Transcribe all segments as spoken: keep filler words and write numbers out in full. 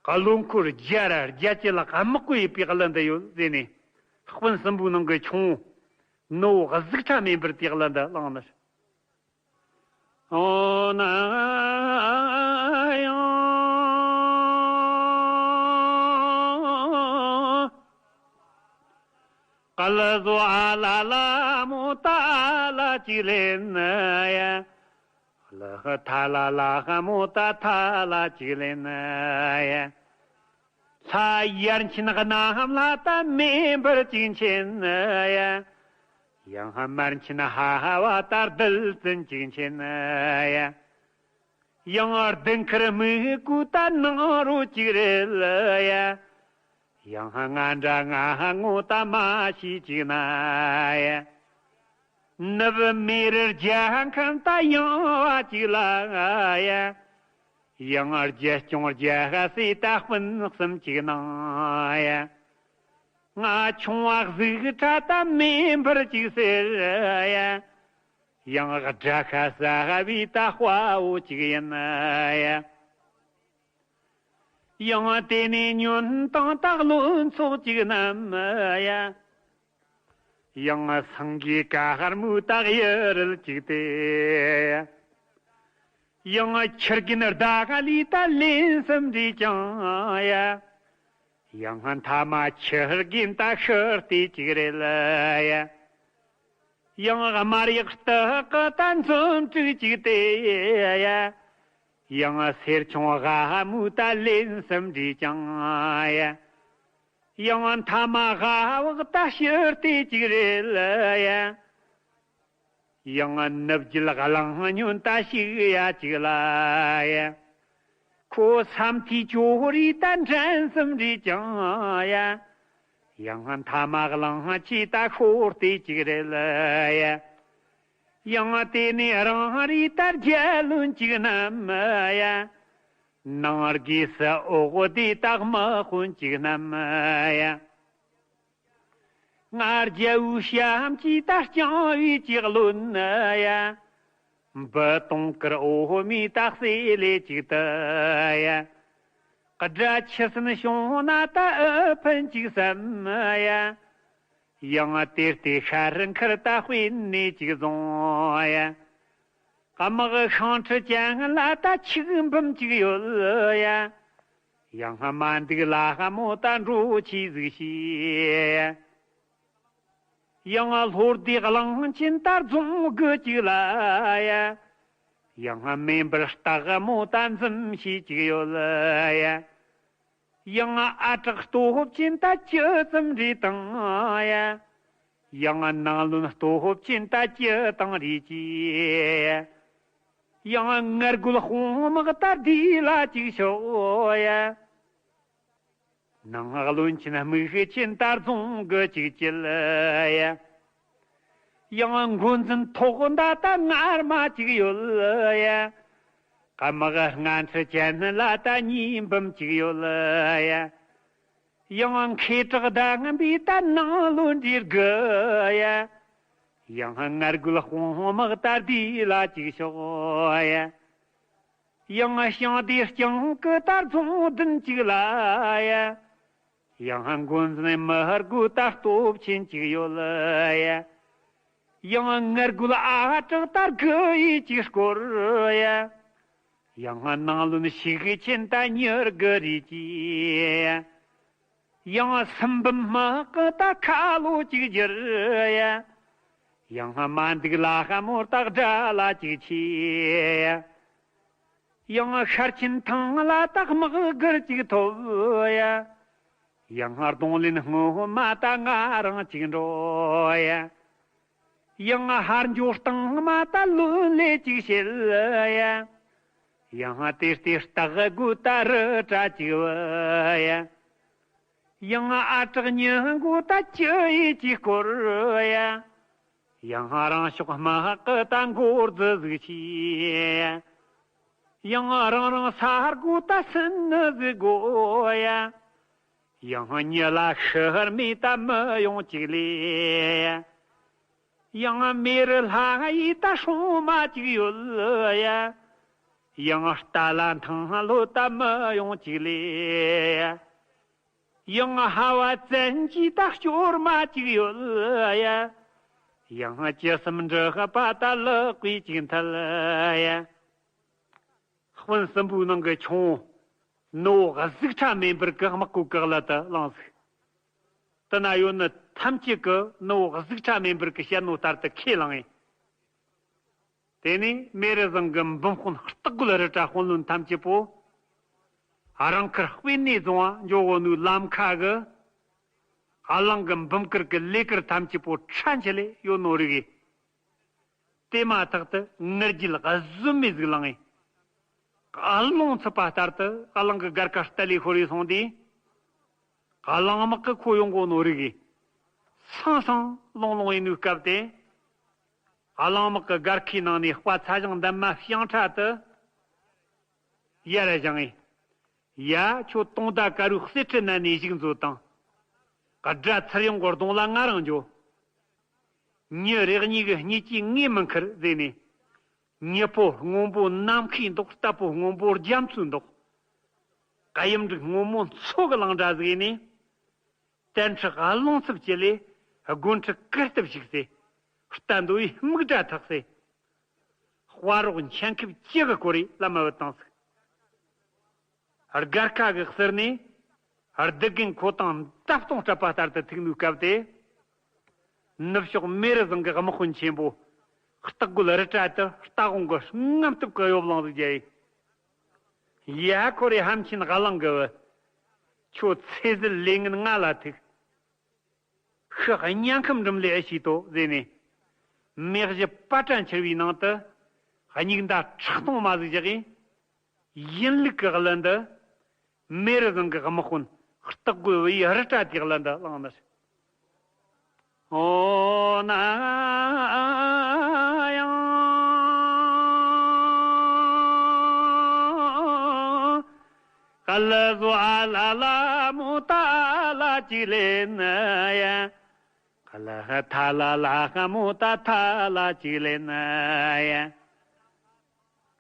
བློ་འཁོར་བརྒྱ་ར་བརྒྱད་ཅུ་ལ་དམག་གོ་ཡི་པའི་གླུ་འདི་ཡོད་ཟེར་ནས། སྤུན་གསུམ་པོའི་ནང་གི་ཆུང་ངུ་ནོ་གཟུགས་ཁྲ་མེ་འབར་དེའི་གླུ་འདི་བླངས་ནི། ཨོ་ན་ཡང་། ག་ལ་བཟོ་ཨ་ལ་ལ་མོ་ཏ་ཨ་ལ་ཅིག་ལེན་ན་ཡ། ལ་ཧ་ཐ་ལ་ལ་ཧ་མོ་ཏ་ཐ་ལ་ཅིག་ལེན་ན་ཡ། ལྷ་ཡར་ཕྱིན་གནམ་ལྷ་ཏ་མེ་འབར་ཅིག་མཁྱེན་ན་ཡ། ཡང་ཧ་མར་ཕྱིན་ཧ་ཧ་བ་ཏ་རྡུལ་བཙན་ཅིག་མཁྱེན་ན་ཡ། ཡང་ལྡུན་ཁར་མི་ཀུ་ཏ་ནང་རོ་ཅིག་རེད་ལ་ཡ། ཡང་ང་འདྲ་ང་ངོ་ཏ་མ་ཤི་ཅིག་ན་ཡ། ནུབ་མེ་རི་རྒྱལ་ཁམས་ཏ་ཡང་བ་ཅིག་ལ་ཡ། ཡང་རྒྱལ་སྐྱོང་རྒྱལ་ཧ་སི་ཏ་སྤུན་གསུམ་ཅིག་ནང་ཡ། ང་ཆུང་བ་གཟུགས་ཁྲ་ཏ་མེ་འབར་ཅིག་ཟེར་ཡ། ཡང་དགྲ་ཤ་ཟ་བའི་ཏ་དཔའ་བོ་ཅིག་ཡིན་ཡ། ཡང་དེ་ནས་ཉོན་དང་ཏ་བློན་ཚོགས་ཅིག་རྣམས་ཡ། ཡང་སེང་གེ་ཀ་ཧར་མུ་ཏ་གཡུ་རལ་ཅིག་སྟེ། ཡང་ཁྱི་རྒན་ཟླ་ག་ལི་ཏ་ལན་གསུམ་བྲིས་ཀྱང་ཡ། ཡང་མཐའ་མ་ཁྱི་རྒན་ཏ་ཤི་སྟེ་ཅིག་རེད་ལ་ཡ། ཡང་དམར་ཡག་སྟག་གི་ཏ་འཛུམ་དྲུག་ཅིག་སྟེ་ཡ། ཡང་སེར་ཆུང་ཧ་མུ་ཏ་ལན་གསུམ་བྲིས་ཀྱང་ཡ། ཡང་མཐའ་མ་ཧ་བག་ཏ་ཤི་སྟེ་ཅིག་རེད་ལ་ཡ། ཡང་ནུབ་རྒྱུད་གླང་སྨྱོན་ཏ་ཞིག་ཡ་ཅིག་ལ་ཡ། ཁོ་ས་མཐའི་ཇོ་རི་ཏ་འགྲན་གསུམ་བྲིས་ཀྱང་ཡ། ཡང་མཐའ་མ་གླང་ཆེན་ཏ་ཤོར་ཏེ་ཅིག་རེད་ལ་ཡ། ཡང་དེ་ནས་རང་རེ་ཏ་རྒྱལ་བློན་ཅིག་རྣམས་ཡ། ནང་སྒོས་སུ་འོག་སྡེ་ཏ་དམག་དཔོན་ཅིག་རྣམས་ཡ། ང་རྒྱལ་བོའི་བྱམས་ཀྱིས་ད་རྐྱང་བའི་ཅིག་བློན་ཡ། འབུ་དུང་དཀར་འོ་མའི་ད་སྲེ་ལེ་ཅིག་ཏུ་ཡ། དགྲ་ཆུ་སྲིན་བྱུང་ན་ད་ཨུ་ཕན་ཅིག་བསམ་ཡ། ཡང་དེ་ལྟའི་ཤར་མཁར་ད་དཔེ་ནས་ཅིག་བཟུང་ཡ། དམག་ཤིང་ཁྲི་ཅན་ལ་ད་ཆིག་འབུམ་ཅིག་ཡོད་ཡ། ཡང་མ་འདུག་ལ་ཧ་མོ་ད་འགྲོ་ཆི་ཟིག་ཤེས། ཡང་ལྷོ་སྡེ་གླང་ཆེན་ད་རྫོང་དགུ་ཅིག་ལ་ཡ། ཡང་མེ་འབར་སྟག་མོ་ད་འཛུམ་ཤེས་ཅིག་ཡོད་ཡ། ཡང་ཨ་བྲག་སྟོབས་ཆེན་ད་ཅི་ཙམ་རེ་དང་ཡ། ཡང་ནང་བློན་སྟོབས་ཆེན་ད་ཅི་དང་རེ་ཅི། ཡང་ངར་རྒོལ་དཔུང་དམག་ད་འདི་ལ་ཅིག་ཤོག་ཡ། ནང་བློན་ཆེན་དམིགས་ཆེན་ད་རྫོང་གི་ཅིག་བཅད་ཡ། ཡང་མགོ་འཛིན་ཐོག་མདའ་ད་ངར་མ་ཅིག་ཡོད་ཡ། དམག་སྔ་འཕྲི་ཅན་ལ་ད་གཉིས་འབུམ་ཅིག་ཡོད་ཡ། ཡང་མཁས་དྲག་ཟླ་ངན་པའི་ད་ནང་བློན་འདྲིས་དགུ་ཡ། ཡང་ངར་རྒོལ་དཔུང་དམག་ད་འདི་ལ་ཅིག་ཤོག་ཡ། ཡང་ཞིང་སྡེ་རྐྱང་གི་ད་རྫོང་བདུན་ཅིག་ལ་ཡ། ཡང་མགོ་འཛིན་མི་དགུ་ད་སྟོབས་ཆེན་ཅིག་ཡོད་ཡ། ཡང་ངར་རྒོལ་ཨ་བྲག་ད་དགུ་ཡི་ཅིག་སྐོར་ཡ། ཡང་ནང་བློན་ཤིག་ཆེན་ད་ཉེར་དགུ་རེ་ཅི། ཡང་སུམ་འབུམ་དམག་གི་ད་ཁ་ལོ་ཅིག་བསྒྱུར་ཡ། ཡང་མ་འདུག་ལ་ཧ་མོ་ད་དགྲ་ལ་ཅིག་ཆི་ཡ། ཡང་ཤར་ཆེན་ཐང་ལ་ད་དམག་སྒར་ཅིག་ཐོབ་ཡ། ཡང་གདོང་ལེན་སྔོན་མ་ད་ང་རང་ཅིག་འགྲོ་ཡ། ཡང་ཧར་འགྱོ་སྟངས་མ་ད་ལོན་ལེ་ཅིག་བྱེད་ཡ། ཡང་དེ་ལྟའི་སྟག་དགུ་ད་རི་བྲག་ཅིག་བུད་ཡ། ཡང་ཨ་བྲག་ཉི་མགོ་ད་ཅི་ཡི་ཅིག་སྐོར་ཡ། ཡང་རང་ཕྱོགས་དམག་གི་ད་འགོ་རྫི་ཟིག་ཆི། ཡང་རང་རང་ས་སྒོ་ད་སུན་ནི་ཟིག་དགོ་ཡ། ཡང་ཉི་ལ་ཤི་ཧར་མི་ད་མི་ཡོང་ཅིག་ལེ། ཡང་མེ་རི་ལྷ་ཡི་ད་སྲུང་མ་ཅིག་ཡོད་ཡ། ཡང་རྟ་ལ་འཐང་ལོ་ད་མི་ཡོང་ཅིག་ལས། ཡང་ཧ་བ་བཙན་གྱིས་ད་སྐྱོར་མ་ཅིག་ཡོད་ཡ། ཡང་ཅི་སེམས་འདྲི་པ་ད་ལི་ཀུའི་ཅིག་མཐལ་ཡ། སྤུན་གསུམ་པོའི་ནང་གི་ཆུང་བོ་ནུ་བོ་གཟུགས་ཁྲ་མེ་འབར་གི་དམག་གི་གི་གླུ་དེ་བླངས་ཟིག་དེ་ན་ཡོད་ནི་ཐམས་ཅད་ཀྱིས་ནུ་བོ་གཟུགས་ཁྲ་མེ་འབར་གི་བཤད་ནོ་ལྟར་དུ་ཁས་བླངས་ཡིན། དེ་ནས་མེ་རི་བཟང་གི་འབུམ་དཔོན་སྟག་རྒོད་རི་བཀྲ་དཔོན་བློན་ཐམས་ཅད་པོ། རང་ཁར་དཔེ་ནས་བཟུང་བ་འཇོག་གོ་ནོའི་ལམ་ཁ་གི། གླང་གི་འབུམ་དཀར་གི་ལས་དཀར་ཐམས་ཅད་པོ་ཁྲ་འཁྱིལ་ལས་ཡོད་ནོ་རིག་གི། དེ་མ་ཐག་ཏུ་ངར་རྒྱུད་གཟོད་མེད་ཟིག་ལངས་ཡིན། རླུང་འཚུབ་པ་ལྟར་དུ་གླང་གི་སྒར་ཁ་རྟ་ལས་ཤོར་ཡི་སོང་དུས། གླང་དམག་གི་ཁོ་ཡོང་གོ་ནོ་རིག་གི། སང་སང་ལོང་ལོང་ཡིན་ནོའི་སྐབས་དེ། གླང་དམག་གི་སྒར་ཁའི་ནང་ནས་དཔའ་ཚ་ཞང་འདན་མ་ཤིང་ཁྲ་དེ་ཡར་བཞེངས་ཡིན། ཡ། ཁྱོད་དུང་ཟླ་དཀར་རུའི་གསེར་ཁྲི་ནང་ནས་བཞུགས་མཛོད་དང་། དགྲ་ཚུར་ཡོང་གོ་གདོང་ལ་ང་རང་འགྱོ། མྱི་རེ་གཉིས་ཀྱི་གཉིད་ཀྱིས་ངས་མི་འཁུར་ཟེར་ནས། མྱི་ཕོ་སྔོན་པོ་ནམ་མཁའི་མདོག་རྟ་ཕོ་སྔོན་པོ་རྒྱ་མཚོའི་མདོག་གཡུ་འབྲུག་སྔོན་མོ་མཚོ་གི་གླིང་འདྲ་ཟིག་ནས། གཏན་ཁྲི་རླུང་འཚུབ་ཀྱི་ལས་སྒོ་ཁྲི་ཀིར་སྟབས་ཞིག་སེ། རྟ་འདོ་བའི་སྨུག་སྒྲ་ཐག་སེ། དཔའ་རོགས་འཆམ་ཁེབས་ཅི་གི་སྐོར་རེ་ལ་མ་བུད་བཏང་ཟིག་སྒར་ཁ་གི་ཟུར་ནས་སྡུག་རྒན་ཁོ་དང་མདའ་སྟོང་སྤྲད་པ་ལྟར་དུ་ཐུག་ནུའི་སྐབས་དེ། ནུབ་ཕྱོགས་མེ་རི་བཟང་གི་དམག་དཔོན་ཆེན་པོ་སྟག་རྒོད་རི་བཀྲ་དེ་རྟ་དབང་གི་རྔམ་སྟབས་ཀྱིས་གཡོ་ལངས་ཟིག་རྒྱག་ཡིན། ཡ། ཁོ་རེ་ཧམ་ཆེན་གླང་གི་བུ། ཁྱོད་ཚེ་ཟད་ལས་ངན་ང་ལ་ཐུག་ཤི་དམྱལ་ཁམས་འགྲིམ་ལས་ཨེ་ཤེས་དོ་ཟེར་ནས། མེ་བཞི་པ་ཏྲ་འཁྱིལ་བའི་ནང་དུ་སྙིགས་མདའ་ཁྲག་འཐུང་མ་ཟིག་བཞག་གིས། ཡིན་ལུགས་ཀྱི་གླུ་འདི། མེ་རི་བཟང་གི་དམག་དཔོན་སྟག་རྒོད་བུ་ཡི་རི་བཀྲ་དེའི་གླུ་འདི་བླངས་ནི་རེད། ཨོ་ན། ཡང་། ག་ལ་བཟོ་ཨ་ལ་ལ་མོ་ཏ་ལ་ཅིག་ལེན་ཡ། ག་ལ་ཐ་ལ་ལ་མོ་ཏ་ཐ་ལ་ཅིག་ལེན་ཡ།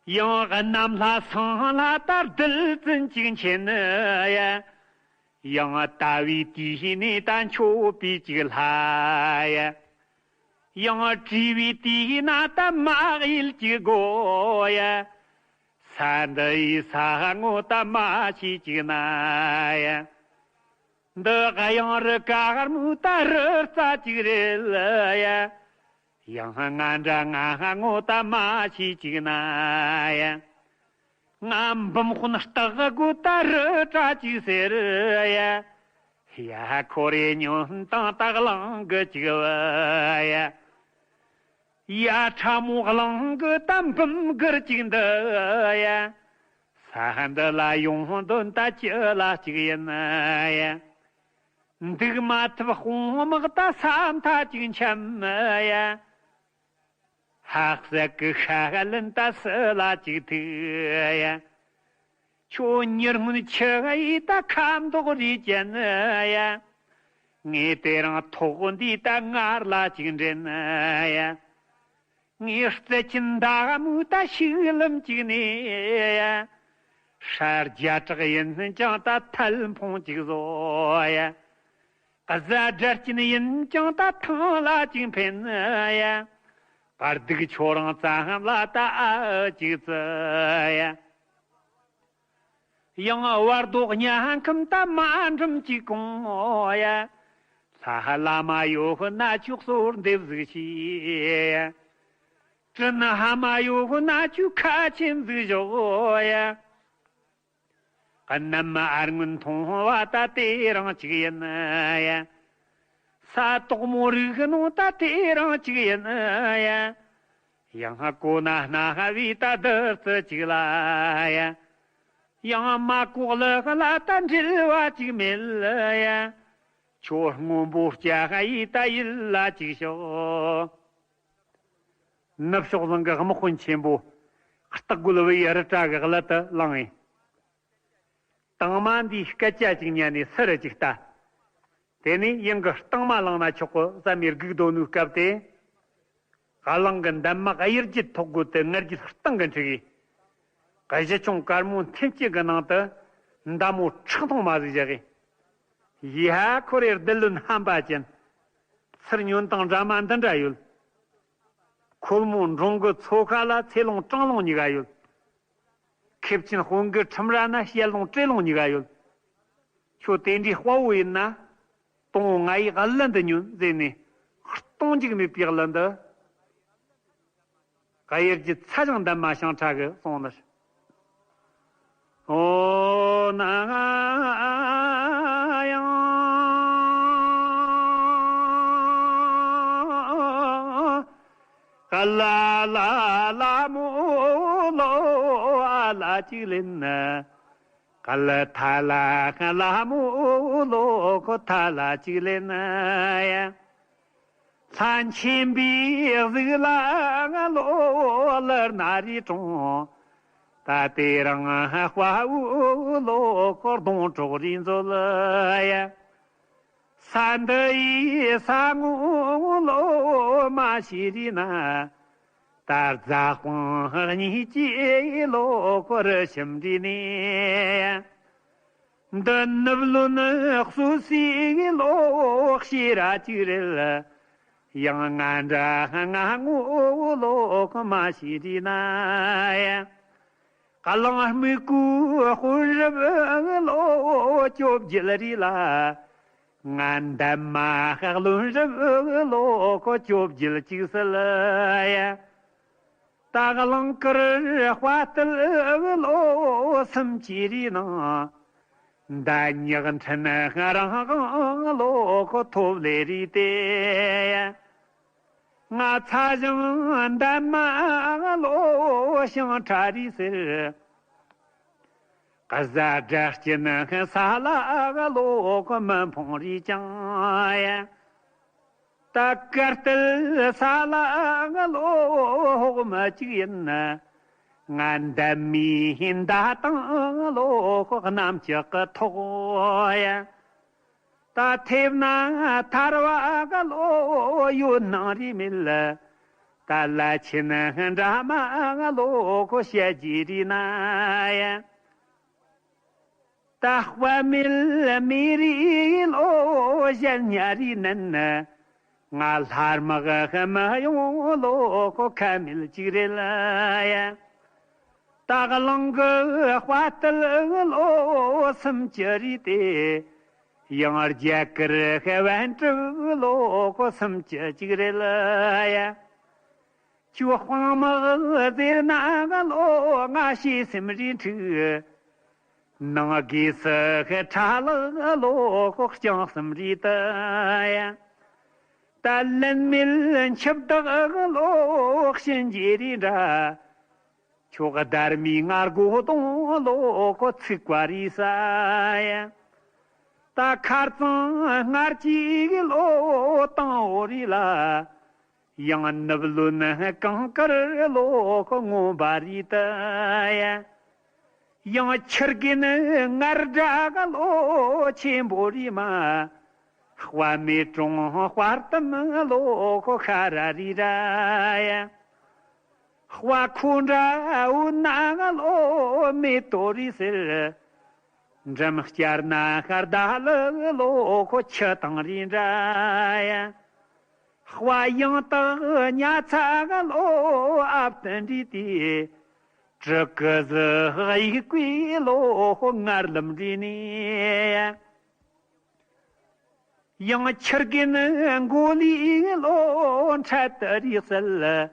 ཡང་གནམ་ལྷ་སང་ལྷ་ད་རྡུལ་ཙམ་ཅིག་མཁྱེན་ཡ། ཡང་ལྟ་བའི་དུས་ནས་ད་མཆོད་པའི་ཅིག་ལྷ་ཡ། ཡང་བྲིས་པའི་དུས་ན་ད་མ་ཡིལ་ཅིག་དགོས་ཡ། ས་འདི་ཡི་ས་ངོ་ད་མ་ཤེས་ཅིག་ན་ཡ། འདི་ག་ཡང་རི་དཀར་མོ་ད་རི་རྩ་ཅིག་རེད་ཡ། ཡང་ང་འདྲ་ང་ངོ་ད་མ་ཤེས་ཅིག་ན་ཡ། ང་འབུམ་དཔོན་སྟག་རྒོད་ད་རི་བཀྲ་ཅིག་ཟེར་ཡ། ཡ། ཁོ་རེ་ཉོན་དང་ད་གླང་གི་ཅིག་བུ་ཡ། ཡ། ཁྲ་མོ་གླང་གི་ད་འབུམ་གུར་ཅིག་འདི་ཡ། ས་འདི་ལ་ཡོང་དོན་ད་ཅི་ལ་ཅིག་ཡིན་ཡ། འདུག་མ་ཐུབ་དཔུང་དམག་ད་ས་མཐའ་ཅིག་འཁྱམ་ཡ། ཧ་ཟེ་གི་ཤ་ལན་ད་སུ་ལ་ཅིག་ཐུག་ཡ། ཁྱོད་ཉེ་སྔོན་ཆི་ཡི་ད་ཁ་མདོག་རེ་ཅན་ཡ། ངས་དེ་རིང་ཐོག་འདི་ད་ངར་ལ་ཅིག་འདྲེན་ཡ། ངས་རྩེ་ཆེན་མདའ་མོ་ད་ཤུགས་ལམ་ཅིག་ནས་ཡ། ཧྲ་རྒྱ་གྲགས་ཡིན་ཀྱང་ད་ཐལ་འཕོང་ཅིག་བཟོ་ཡ། གཟའ་སྒྲ་སྐྱིན་ཡིན་ཀྱང་ད་ཐང་ལ་ཅིག་འཕེན་ཡ། བར་སྡུག་ཁྱོད་རང་ཙམ་ལ་ད་ཨ་ཅིག་བརྩི་ཡ། ཡང་བར་དོ་དམྱལ་ཁམས་ད་མ་འགྲིམ་ཅིག་གོང་ཡ། ལྷ་བླ་མ་ཡོད་ན་ཆོག་གསོལ་འདེབས་ཟིག་བྱས་ཡ། དྲིན་ཕ་མ་ཡོད་ན་ཆོག་ཁ་ཆེམས་ཟིག་བཞག་ཡ། གནམ་ཨ་སྔོན་མཐོང་བ་ད་དེ་རིང་ཅིག་ཡིན་ཡ། ས་དོག་མོ་རིག་ནོ་ད་དེ་རིང་ཅིག་ཡིན་ཡ། ཡང་གོ་ན་སྣ་བའི་ད་བདུད་རྩི་ཅིག་ལ་ཡ། ཡང་མ་གོག་ལག་ལ་ད་འབྲེལ་བ་ཅིག་མེད་ཡ། ཁྱོད་སྔོན་པོ་སྐྱ་ཡི་ད་ཡིད་ལ་ཅིག་ཤོག་ནུབ་ཕྱོགས་བཟང་གི་དམག་དཔོན་ཆེན་པོ་སྟག་རྒོད་བུ་ཡི་རི་བཀྲ་གི་གླུ་དེ་བླངས་ཡིན། དང་མ་འདིའི་སྐད་ཆ་ཅིག་ཉན་ནས་སུ་རུ་ཅིག་ལྟ། དེ་ནས་ཡང་གི་རྟིང་མ་བླངས་ན་ཆོག་གི་བསམ་ཡས་སྒུག་སྡོད་ནོའི་སྐབས་དེ། གླང་གི་འདབ་མ་གཡུ་རྒྱུད་ཐོག་རྒོད་དེ་ངར་རྒྱུད་སྟེང་གི་འཁྲིག་གིས། གཞི་ཆུང་དཀར་མོ་མཐིལ་གཅིག་གི་ནང་དུ་མདའ་མོ་ཁྲག་འཐུང་མ་ཟིག་བཞག་གི། ཡ་ཧ། ཁོ་རེ་བདུད་བློན་ཧམ་པ་ཅན། ཚུར་ཉོན་དང་འདྲ་མ་འདི་འདྲ་ཡོད། ཁོལ་མོ་འབྲོང་གི་མཚོ་ཁ་ལ་ཚེ་ལོང་སྤྲང་ལོང་གཉིས་ཀ་ཡོད། མཁས་ཆེན་དཔོན་གི་ཁྲིམས་ར་ན་བཤད་ལོང་བཀྲེས་ལོང་གཉིས་ཀ་ཡོད། ཁྱོད་དེ་འདྲའི་དཔའ་བོ་ཡིན་ན། དང་བོ་ང་ཡི་གླུ་འདི་ཉོན་ཟེར་ནས། སྟོང་འཇིགས་མེད་པའི་གླུ་འདི། གཡུལ་གྱི་ཚ་ཞང་འདན་མ་ཞང་ཁྲ་གིས་གསུངས་ནི། ཨོ་ན་ཡང་། ཀ་ལ་ལ་ལ་མོ་ལོ་ཨ་ལ་ཅིག་ལེན་ན། ཀ་ལ་ཐ་ལ་ལ་མོ་ལོ་ཁོ་ཐ་ལ་ཅིག་ལེན་ན་ཡ། ལྷ་མཁྱེན་པའི་གཟུགས་ལ་ལོ་ལར་ན་རི་གྲོང་། ད་དེ་རང་དཔའ་བོ་ལོ་ཁོ་གདོང་གྲོགས་རི་མཛོད་ཡ། ས་འདི་ཡི་ས་ངོ་ལོ་མ་ཤི་རི་ན། ད་རྫ་སྤང་གཉིས་ཀྱི་ལོ་ཁོ་རི་ཞིམ་རི་ནས། འདི་ནུབ་ལོན་སོ་སོའི་ལོ་ཤེས་ར་ཅིག་རེད། ཡང་ང་འདྲ་ང་ངོ་ལོ་ཁོ་མ་ཤེས་རི་ན་ཡ། གླང་སྨུག་གུ་དཔོན་རབས་ལོ་བཅོ་བརྒྱད་རེད་ལ། ང་འདན་མ་བློན་རབས་ལོ་ཁོ་བཅོ་བརྒྱད་ཅིག་སྲིད་ཡ། ད་གླང་དཀར་དཔའ་རྟུལ་ལོ་སུམ་ཅུ་རེད་ནང་། མདའ་ཉག་ཕྲན་རང་དབང་ལོ་ཁོ་ཐོབ་ལེ་རེད་དེ། ང་ཚ་ཞང་འདན་མ་ལོ་ཞང་ཁྲ་རེད་ཟེར། གཟའ་སྒྲ་སྐྱིད་ས་ལ་ལོ་ཁོ་མི་འཕོང་རེད་ཀྱང་ཡ། ད་དཀར་སྟོད་ས་ལ་ལོ་འོག་མ་གཅིག་ཡིན། ང་འདན་མའི་མདའ་དང་ལོ་ཁོ་གནམ་ལྕགས་ཀྱི་ཐོག་ཡ། ད་ཐེབས་ན་ཐར་བ་ག་ལོ་ཡོད་སྣང་རེ་མེད། ད་ལ་ཆེན་འདྲ་མ་ག་ལོ་ཁོ་བཤད་རྒྱུ་རེད་ན་ཡ། ད་དཔའ་མེད་མེ་རི་ལོ་གཞན་ཉ་རེ་ནན། ང་ལྷ་དམག་མི་ཡོང་ལོ་ཁོ་ཁ་མེད་ཅིག་རེད་ཡ། ད་གླང་གི་དཔའ་རྟུལ་ལོ་སུམ་ཅུ་རེད་དེ། ཡང་རྒྱ་གར་གི་བན་ཀྲུག་ལོ་ཁོ་སུམ་ཅུ་ཅིག་རེད་ཡ། ཁྱོད་དཔུང་དམག་ཟེར་ན་ལོ་ང་ཤེས་སེམས་རེ་འཁྲུག་ནང་སྒོས་སུ་ཁྲ་ལག་ལོ་ཁོ་རྐྱང་སེམས་རེ་ད་ཡ། ད་ལན་མེད་འཆི་བདག་ལོ་གཤིན་རྗེ་རེ་འདྲ། ཁྱོད་སྡར་མའི་ང་རྒོད་གདོང་ལོ་ཁོ་ཚིག་པ་རེད་ས་ཡ། ད་མཁར་གཙང་སྔར་གྱི་ལོ་དང་བོ་རེད་ལ། ཡང་ནུབ་ལོན་གངས་དཀར་ལོ་ཁོ་མངོན་པ་རེད་ད་ཡ། ཡང་ཆུ་རྒན་སྔར་དགྲ་ལོ་ཆེན་པོ་རེད་མ། དཔའ་མེད་གྲོང་དཔའ་གཏུམ་ལོ་ཁོ་ཤ་ར་རི་ར་ཡ། དཔའ་ཁོ་འདྲ་འུ་ན་ལོ་མེ་ཏོ་རི་ཟེར། འགྲམ་བསྐྱར་ན་ཤར་ཟླ་ལི་ལོ་ཁོ་ཆུ་དང་རི་འདྲ་ཡ། དཔའ་ཡང་དག་ཉ་ཚ་ལོ་ཨབ་ཏུ་འདྲི་དེ། གྲི་གུ་ཟི་དབྱུག་པའི་ལོ་ཁོ་ངར་ལམ་འདྲི་ནི། ཡང་ཆུ་རྒན་མགོ་ལི་ལོ་འཕྲལ་དུ་རིག་སྲིད།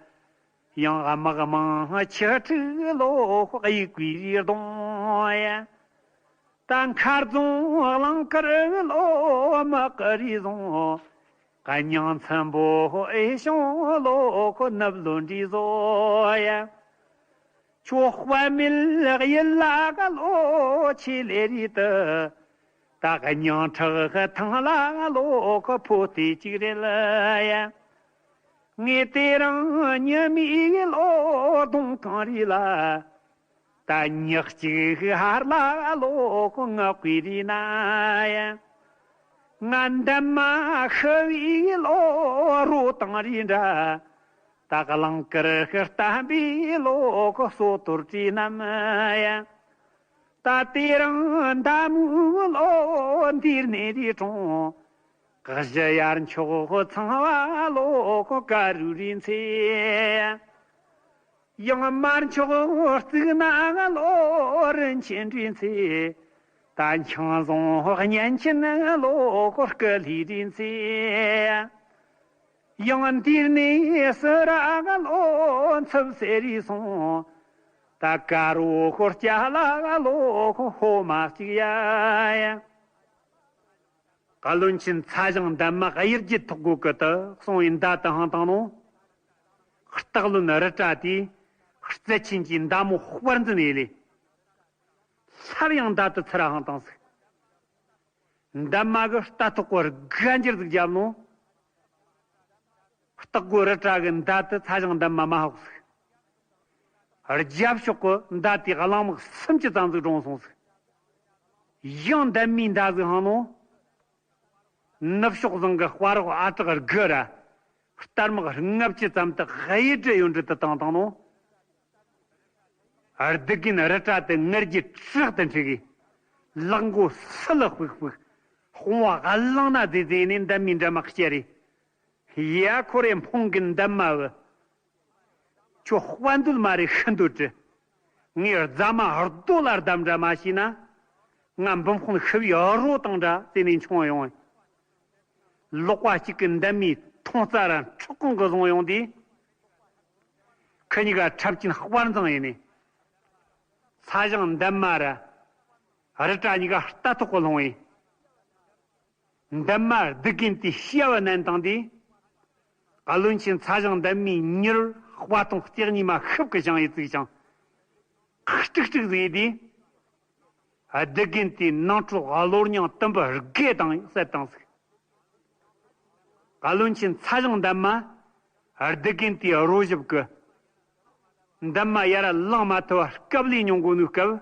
ཡང་དམག་མང་ཆུ་ཕྲུག་ལོ་དབྱུག་པའི་རི་གདོང་ཡ། ད་མཁར་རྫོང་གླང་དཀར་ལོ་དམག་གི་རི་བཟུང་། གཉང་ཚན་པོ་ཨེ་ཤོང་ལོ་ཁོ་ནུབ་ལོ་འདྲི་བཟོ་ཡ། ཁྱོད་དཔའ་མེད་གཡུལ་ལ་ག་ལོ་ཆེ་ལེ་རི་ཏི། ད་གཉང་ཁྲག་ཐང་ལ་ལོ་ཁོ་ཕོ་དེ་གཅིག་རེད་ལ་ཡ། ངས་དེ་རང་ཉི་མའི་ལོ་གདོང་གང་རི་ལ། ད་ཉག་གཅིག་ཧར་ལ་ལོ་ཁོ་ངག་པའི་རི་ན་ཡ། ང་འདན་མ་ཤི་བའི་ལོ་རོ་དང་རི་འདྲ། ད་གླིང་དཀར་ཤར་བསྟན་པའི་ལོ་གོ་སོ་དོར་བྲིས་རྣམས་ཡ། ད་དེ་རིང་མདའ་མོའི་ལོ་འདིར་ནས་དེ་གྲོང་། གཞི་ཡར་མཆོག་ཚངས་པ་ལོ་གོ་ཀ་རུ་རིན་ཚེ། ཡང་མར་མཆོག་གཙུག་ན་ལོ་རིན་ཆེན་རིན་ཚེ། ད་འཆང་བཟང་གཉན་ཆེན་ལོ་གོ་སྐུ་ལྷའི་རིན་ཚེ། ཡང་འདིར་ནས་སུ་ར་ལོ་འཚུབ་སེ་རི་སོང་། ད་ཀ་རོ་ཤོར་སྐྱ་ལ་ལོ་ཤོ་མ་གཅིག་ཡ། བཀའ་བློན་ཆེན་ཚ་ཞང་འདན་མ་གཡུལ་རྒྱལ་ཐོག་སྒོ་ཀུ་ཏུ་སོང་བའི་མདའ་དུ་ཧང་བཏང་ནོ། སྟག་བློན་རི་བཀྲ་དེས་རྩལ་ཆེན་གྱི་མདའ་མོ་དཔར་འཛིན་ཡེ་ལས། སླར་ཡང་མདའ་དུ་ཚུར་ཧང་བཏང་ཟིག་འདན་མ་གི་རྟ་ཐོག་གི་སྒ་འགྱུར་ཟིག་བརྒྱབ་ནོ། སྟག་གོ་རི་བཀྲ་གི་མདའ་དེ་ཚ་ཞང་འདན་མ་མ་ཕོག་ཟིག་རྒྱབ་ཕྱོགས་གི་མདའ་དེ་གླང་དམག་སུམ་ཅུ་ཙམ་ཟིག་བཀྲོངས་སོང་ཟིག་ཡང་འདན་མའི་མདའ་ཟིག་ཧང་ནོ། ནུབ་ཕྱོགས་བཟང་གི་དཔའ་རོགས་ཨ་གྲགས་དགུ་ར། རྟ་དམག་ལྔ་བཅུ་ཙམ་དུ་གཡུལ་འགྲུལ་ཡོང་འགྲུལ་དུ་བཏང་བཏང་ནོ། སྡུག་རྒན་རི་བཀྲ་དེ་ངར་གྱི་དྲག་ཏུ་འཁྲིགས་གི། ལག་མགོ་སིལ་ལ་ཕུག་ཕུག་དཔུང་བ་གླང་ན་རྫི་རྫི་ནས་འདན་མའི་འདྲ་མ་བསྐྱལ་རེ། ཡ་ཁོ་རེ་འཕུང་གི་འདན་མ་བུ། ཁྱོད་དཔའ་འདོད་མ་རེད་ཤི་འདོད་ཀྱི། ངས་རྫ་མ་རྡོ་ལ་བསྡམ་འདྲ་མ་བྱས་ན། ང་འབུམ་དཔོན་ཤི་བའི་རོ་དང་འདྲ་བརྩེ་ནས་མཆོང་ཡོང་། ལག་པ་གཅིག་གིས་འདན་མའི་མཐོང་རྩ་ར་ཁྲག་ཁུང་གིས་བཟུང་ཡོང་དུས། ཁི་གཉིས་ཀ་འཁྲབ་ཆེན་དཔར་འཛིང་ཡིན་ནས། ཚ་ཞང་འདན་མ་ར། རི་བཀྲ་གཉིས་ཀ་རྟ་ཐོག་གི་ལྷུང་ཡིན། འདན་མ་སྡུག་རྒན་དེའི་ཤི་བ་མནན་བཏང་དུས། བཀའ་བློན་ཆེན་ཚ་ཞང་འདན་མའི་མྱུར་དཔའ་ཐང་སྟེགས་གཉིས་མ་ཤུབས་ཀྱི་བཞེངས་ཡི་བཙུགས་ཤིང་། ཁྲིག་ཁྲིག་ཟིག་ཡིན་དུས། སྡུག་རྒན་དེའི་ནང་ཁྲོལ་གློ་རྙིང་དུམ་བུ་བརྒྱད་དང་བསད་བཏང་ཟིག་བཀའ་བློན་ཆེན་ཚ་ཞང་འདན་མ། སྡུག་རྒན་དེའི་རོ་ཞིབ་ཀྱི། འདན་མ་ཡར་ལངས་མ་ཐུབ་པ་སྐབས་ལས་མྱོང་གོ་ནོའི་སྐབས།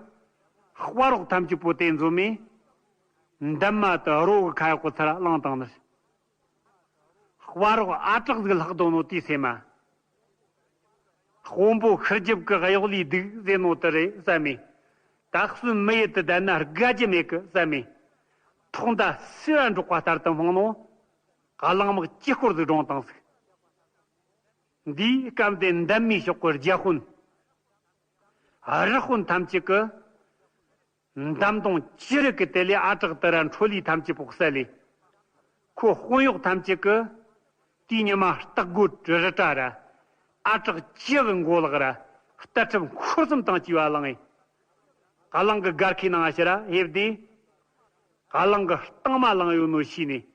དཔའ་རོགས་ཐམས་ཅད་པོ་དེ་འཛོམས་མས། འདན་མ་དེ་རོ་གི་ཁ་གཡོག་གི་ཚུར་བླངས་བཏང་ནི། དཔའ་རོགས་ཨ་གྲགས་ཟིག་ལྷག་འདུག་ནོ་དེའི་སེམས་མ། དཔོན་པོ་ཤི་རྒྱབ་ཀྱི་གཡོག་ལས་སྡུག་ཟེར་ནོ་དེ་རེད་བསམ་མས། ད་གསོན་མི་ཡུལ་དུ་བསྡད་ན་དགའ་རྒྱུ་མེད་གི་བསམ་མས། ཐོག་མདའ་སེར་བ་འབྲོག་པ་ལྟར་དུ་འཕངས་ནོ། གླང་དམག་ཅི་སྐོར་ཟིག་བཀྲོངས་བཏང་ཟིག་འདིའི་སྐབས་དེ་འདན་མའི་ཕྱོགས་ཀྱི་རྒྱལ་དཔོན། རི་དཔོན་ཐམས་ཅད་ཀྱིས། འདམ་དོང་ཅི་རིགས་ཀྱི་དེ་ལས་ཨ་གྲགས་དེ་ར་འཕྲོ་ལས་ཐམས་ཅད་པོ་བསད་ལས། ཁོ་དཔོན་གཡོག་ཐམས་ཅད་ཀྱིས། དེའི་ཉི་མ་སྟག་རྒོད་རི་བཀྲ་ར། ཨ་གྲགས་ཅི་གི་མགོ་ལག་ར། རྟ་ཁྲབ་འཁོར་གསུམ་དང་བཅས་པ་བླངས་ཡིན། གླང་གི་སྒར་ཁའི་ནང་ཕྱིར་ཕེབས་དུས། གླང་གི་རྟིང་མ་བླངས་ཡོད་ནོ་ཤེས་ནས།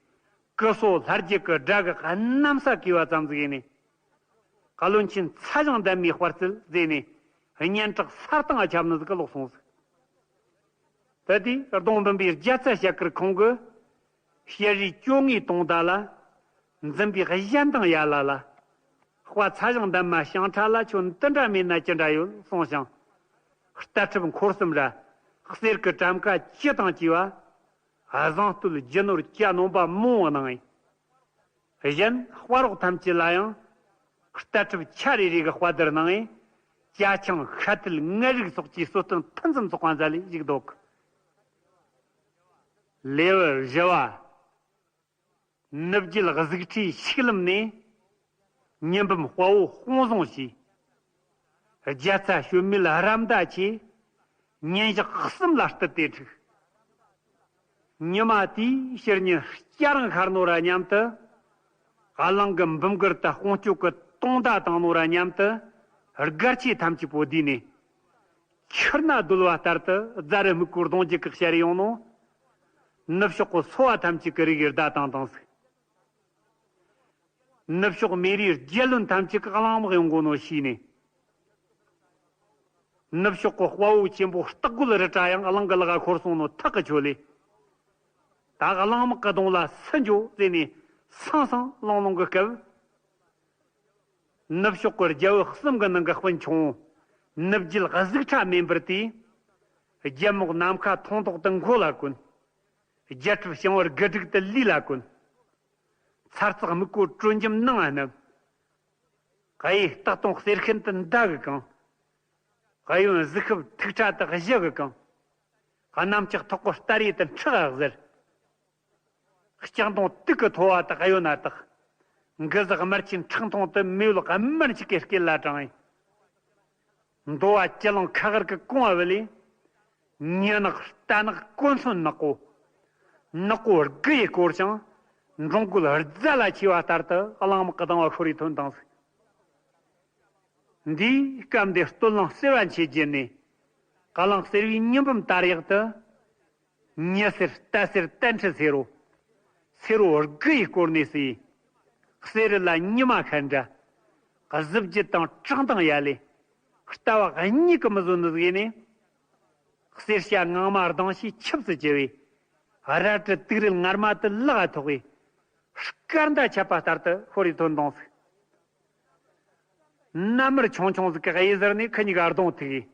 ཀུ་སོ་ལྷ་རྒྱལ་གྱི་དགྲ་གི་གནམ་ས་གས་པ་ཙམ་ཟིག་ཡིན་ནས། བཀའ་བློན་ཆེན་ཚ་ཞང་འདན་མའི་དཔའ་རྩལ་མཛེས་ནས། སྙན་གྲགས་ས་སྟེང་ང་ཁྱབ་ནི་ཟིག་གི་ལོག་སོང་ཟིག་དེ་དུས་གདོང་འབུམ་པའི་རྒྱལ་ཚ་ཞལ་དཀར་ཁོང་གིས། ཤེལ་རི་བཅོ་ལྔའི་དུང་ཟླ་ལ། འཛིན་པའི་གཞན་དང་ཡ་ལ་ལ། དཔའ་ཚ་ཞང་འདན་མ་ཞང་ཁྲ་ལ་ཁྱོད་འདི་འདྲ་མེད་ན་ཅི་འདྲ་ཡོད་གསུངས་ཤིང་། རྟ་ཁྲབ་འཁོར་གསུམ་ར། གསེར་གྱི་གྲམ་ཁ་བཅུ་དང་བཅས་པ། བཟང་སྟོད་རྒྱུ་ནོར་གྱ་ནོམ་པ་མང་བོ་གནང་ངེ། གཞན་དཔའ་རོགས་ཐམས་ཅད་ལ་ཡང་། རྟ་ཁྲབ་ཆ་རེ་རེ་གི་དཔའ་བརྡར་གནང་ངེ། ཅ་ཆིང་ཤ་དུལ་མངལ་རིགས་སོགས་ཀྱི་གསོལ་སྟོན་ཕུན་སུམ་ཚོགས་པ་མཛད་ལས་བཞུགས་འདུག་ལེའུ་བཞི་བ། ནུབ་རྒྱུད་གཟུགས་ཁྲིའི་ཤུགས་ལམ་ནས། ཉི་འབུམ་དཔའ་བོ་དཔུང་བཟུང་བྱས། རྒྱལ་ཚ་ཞོན་མེད་རབ་མདའ་ཆེ། ཉིན་ཞག་གསུམ་ལ་བསྟུད་དེ་འཁྲིགས། ཉི་མ་དེའི་ཕྱི་ཉིན་སྐྱ་རེངས་ཤར་ནོ་ར་མཉམ་དུ། གླང་གི་འབུམ་སྒར་དུ་དཔུང་སྐྱོད་ཀྱི་དུང་བརྡ་བཏང་ནོ་ར་མཉམ་དུ། སྒར་ཆས་ཐམས་ཅད་པོ་བསྡུས་ནས། ཆུར་སྣ་བརྡོལ་བ་ལྟར་དུ་རྫ་རི་སྨུག་པོའི་གདོང་རྒྱུད་ཀྱི་ཤར་ཡོང་ནོ། ནུབ་ཕྱོགས་ཀྱི་སོ་པ་ཐམས་ཅད་ཀྱི་རིགས་བརྡ་བཏང་བཏང་ཟིག་ནུབ་ཕྱོགས་མེ་རིའི་རྒྱལ་བློན་ཐམས་ཅད་ཀྱིས་གླང་དམག་ཡོང་གོ་ནོ་ཤེས་ནས། ནུབ་ཕྱོགས་ཀྱི་དཔའ་བོ་ཆེན་པོ་སྟག་རྒོད་རི་བཀྲ་ཡང་གླང་གི་ལག་ཁར་ཤོར་སོང་ནོ་ཐག་གིས་ཆོད་ལས། ད་གླང་དམག་གི་གདོང་ལ་སུ་འགྱོ་ཟེར་ནས་སང་སང་ལོང་ལོང་གི་སྐབས། ནུབ་ཕྱོགས་ཀྱི་རྒྱལ་བོ་གསུམ་གྱི་ནང་གི་སྤུན་ཆུང་། ནུབ་རྒྱུད་གཟུགས་ཁྲ་མེ་འབར་དེས། རྒྱལ་མོ་ནམ་མཁའ་མཐོང་ཐོག་ཏུ་མགོ་ལ་གོན། རྒྱལ་ཁྲི་བྱང་བར་དགུ་དྲུག་ཏུ་ལུས་ལ་གོན། ཚར་ཚག་སྨུག་པོ་དྲོ་འཇམ་ནང་ང་བསྣམས། གཡས་སྟག་དོང་གསེར་ཤིན་ཏུ་མདའ་གི་གང་། གཡོན་གཟིག་ཤུབས་ཐིག་ཁྲ་དག་གཞུ་གི་གང་། གནམ་ལྕགས་ཐོག་གི་སྟ་རེ་དུ་ཁྲག་གཟེར། ལྕགས་མདོང་དུག་གི་ཐོ་བ་དག་གཡོན་ན་དག། མགུལ་ཟག་དམར་ཆེན་ཁྲག་འཐུང་དུ་མེ་ཡོད་དམར་འཇིག་གི་སྐེ་ལ་དྲངས་ཡིན། འདོ་བ་ཅི་ལང་ཁ་གར་གི་གོང་བ་བུ་ལས། ཉི་ནག་རྟ་ནག་གོ་མཚོན་ནག་པོ། ནག་པོ་དགུ་ཡི་སྐོར་ཞིང་། འབྲོང་རྒོད་རྫ་ལ་ཆེ་བ་ལྟར་དུ་གླང་དམག་གི་གདང་བ་ཤོར་བའི་ཐོན་དང་ཟིག། འདིའི་སྐབས་འདི་སྟོད་ལུང་གསེར་བ་མཆེད་བརྒྱུད་ནས། ཀ་ལང་གསེར་བའི་ཉི་འབུམ་དར་ཡག་ཏུ། ཉི་ཟེར་རྟ་ཟེར་རྟ་མཁྲིས་ཟེར་རོ། ཟེར་རོ་དགུ་ཡི་སྐོར་ནས་སུ་ཡིན། གསེར་རི་ལ་ཉི་མ་ཤར་འདྲ། གཟི་བརྗིད་དང་བཀྲག་མདངས་ཡ་ལས། ལྟ་བ་གཉིས་ཀྱི་མི་བཟོད་ནི་ཟིག་ཡིན་ནས། གསེར་བྱ་ངང་མ་ལྡང་ཞིང་ཆིབས་སུ་བཅུ་བས། རལ་གྲི་དུག་རིལ་ངར་མ་དུ་ལག་ཐོགས་པས། སྐར་མདའ་ཆད་པ་ལྟར་དུ་ཤོར་རེ་ཐོན་དང་ཟིག། ནམ་མར་ཆུང་ཆུང་ཟིག་གི་གཡས་ཟུར་ནས་ཁུ་གཉིས་ཀ་གདོང་ཐུག་གིས།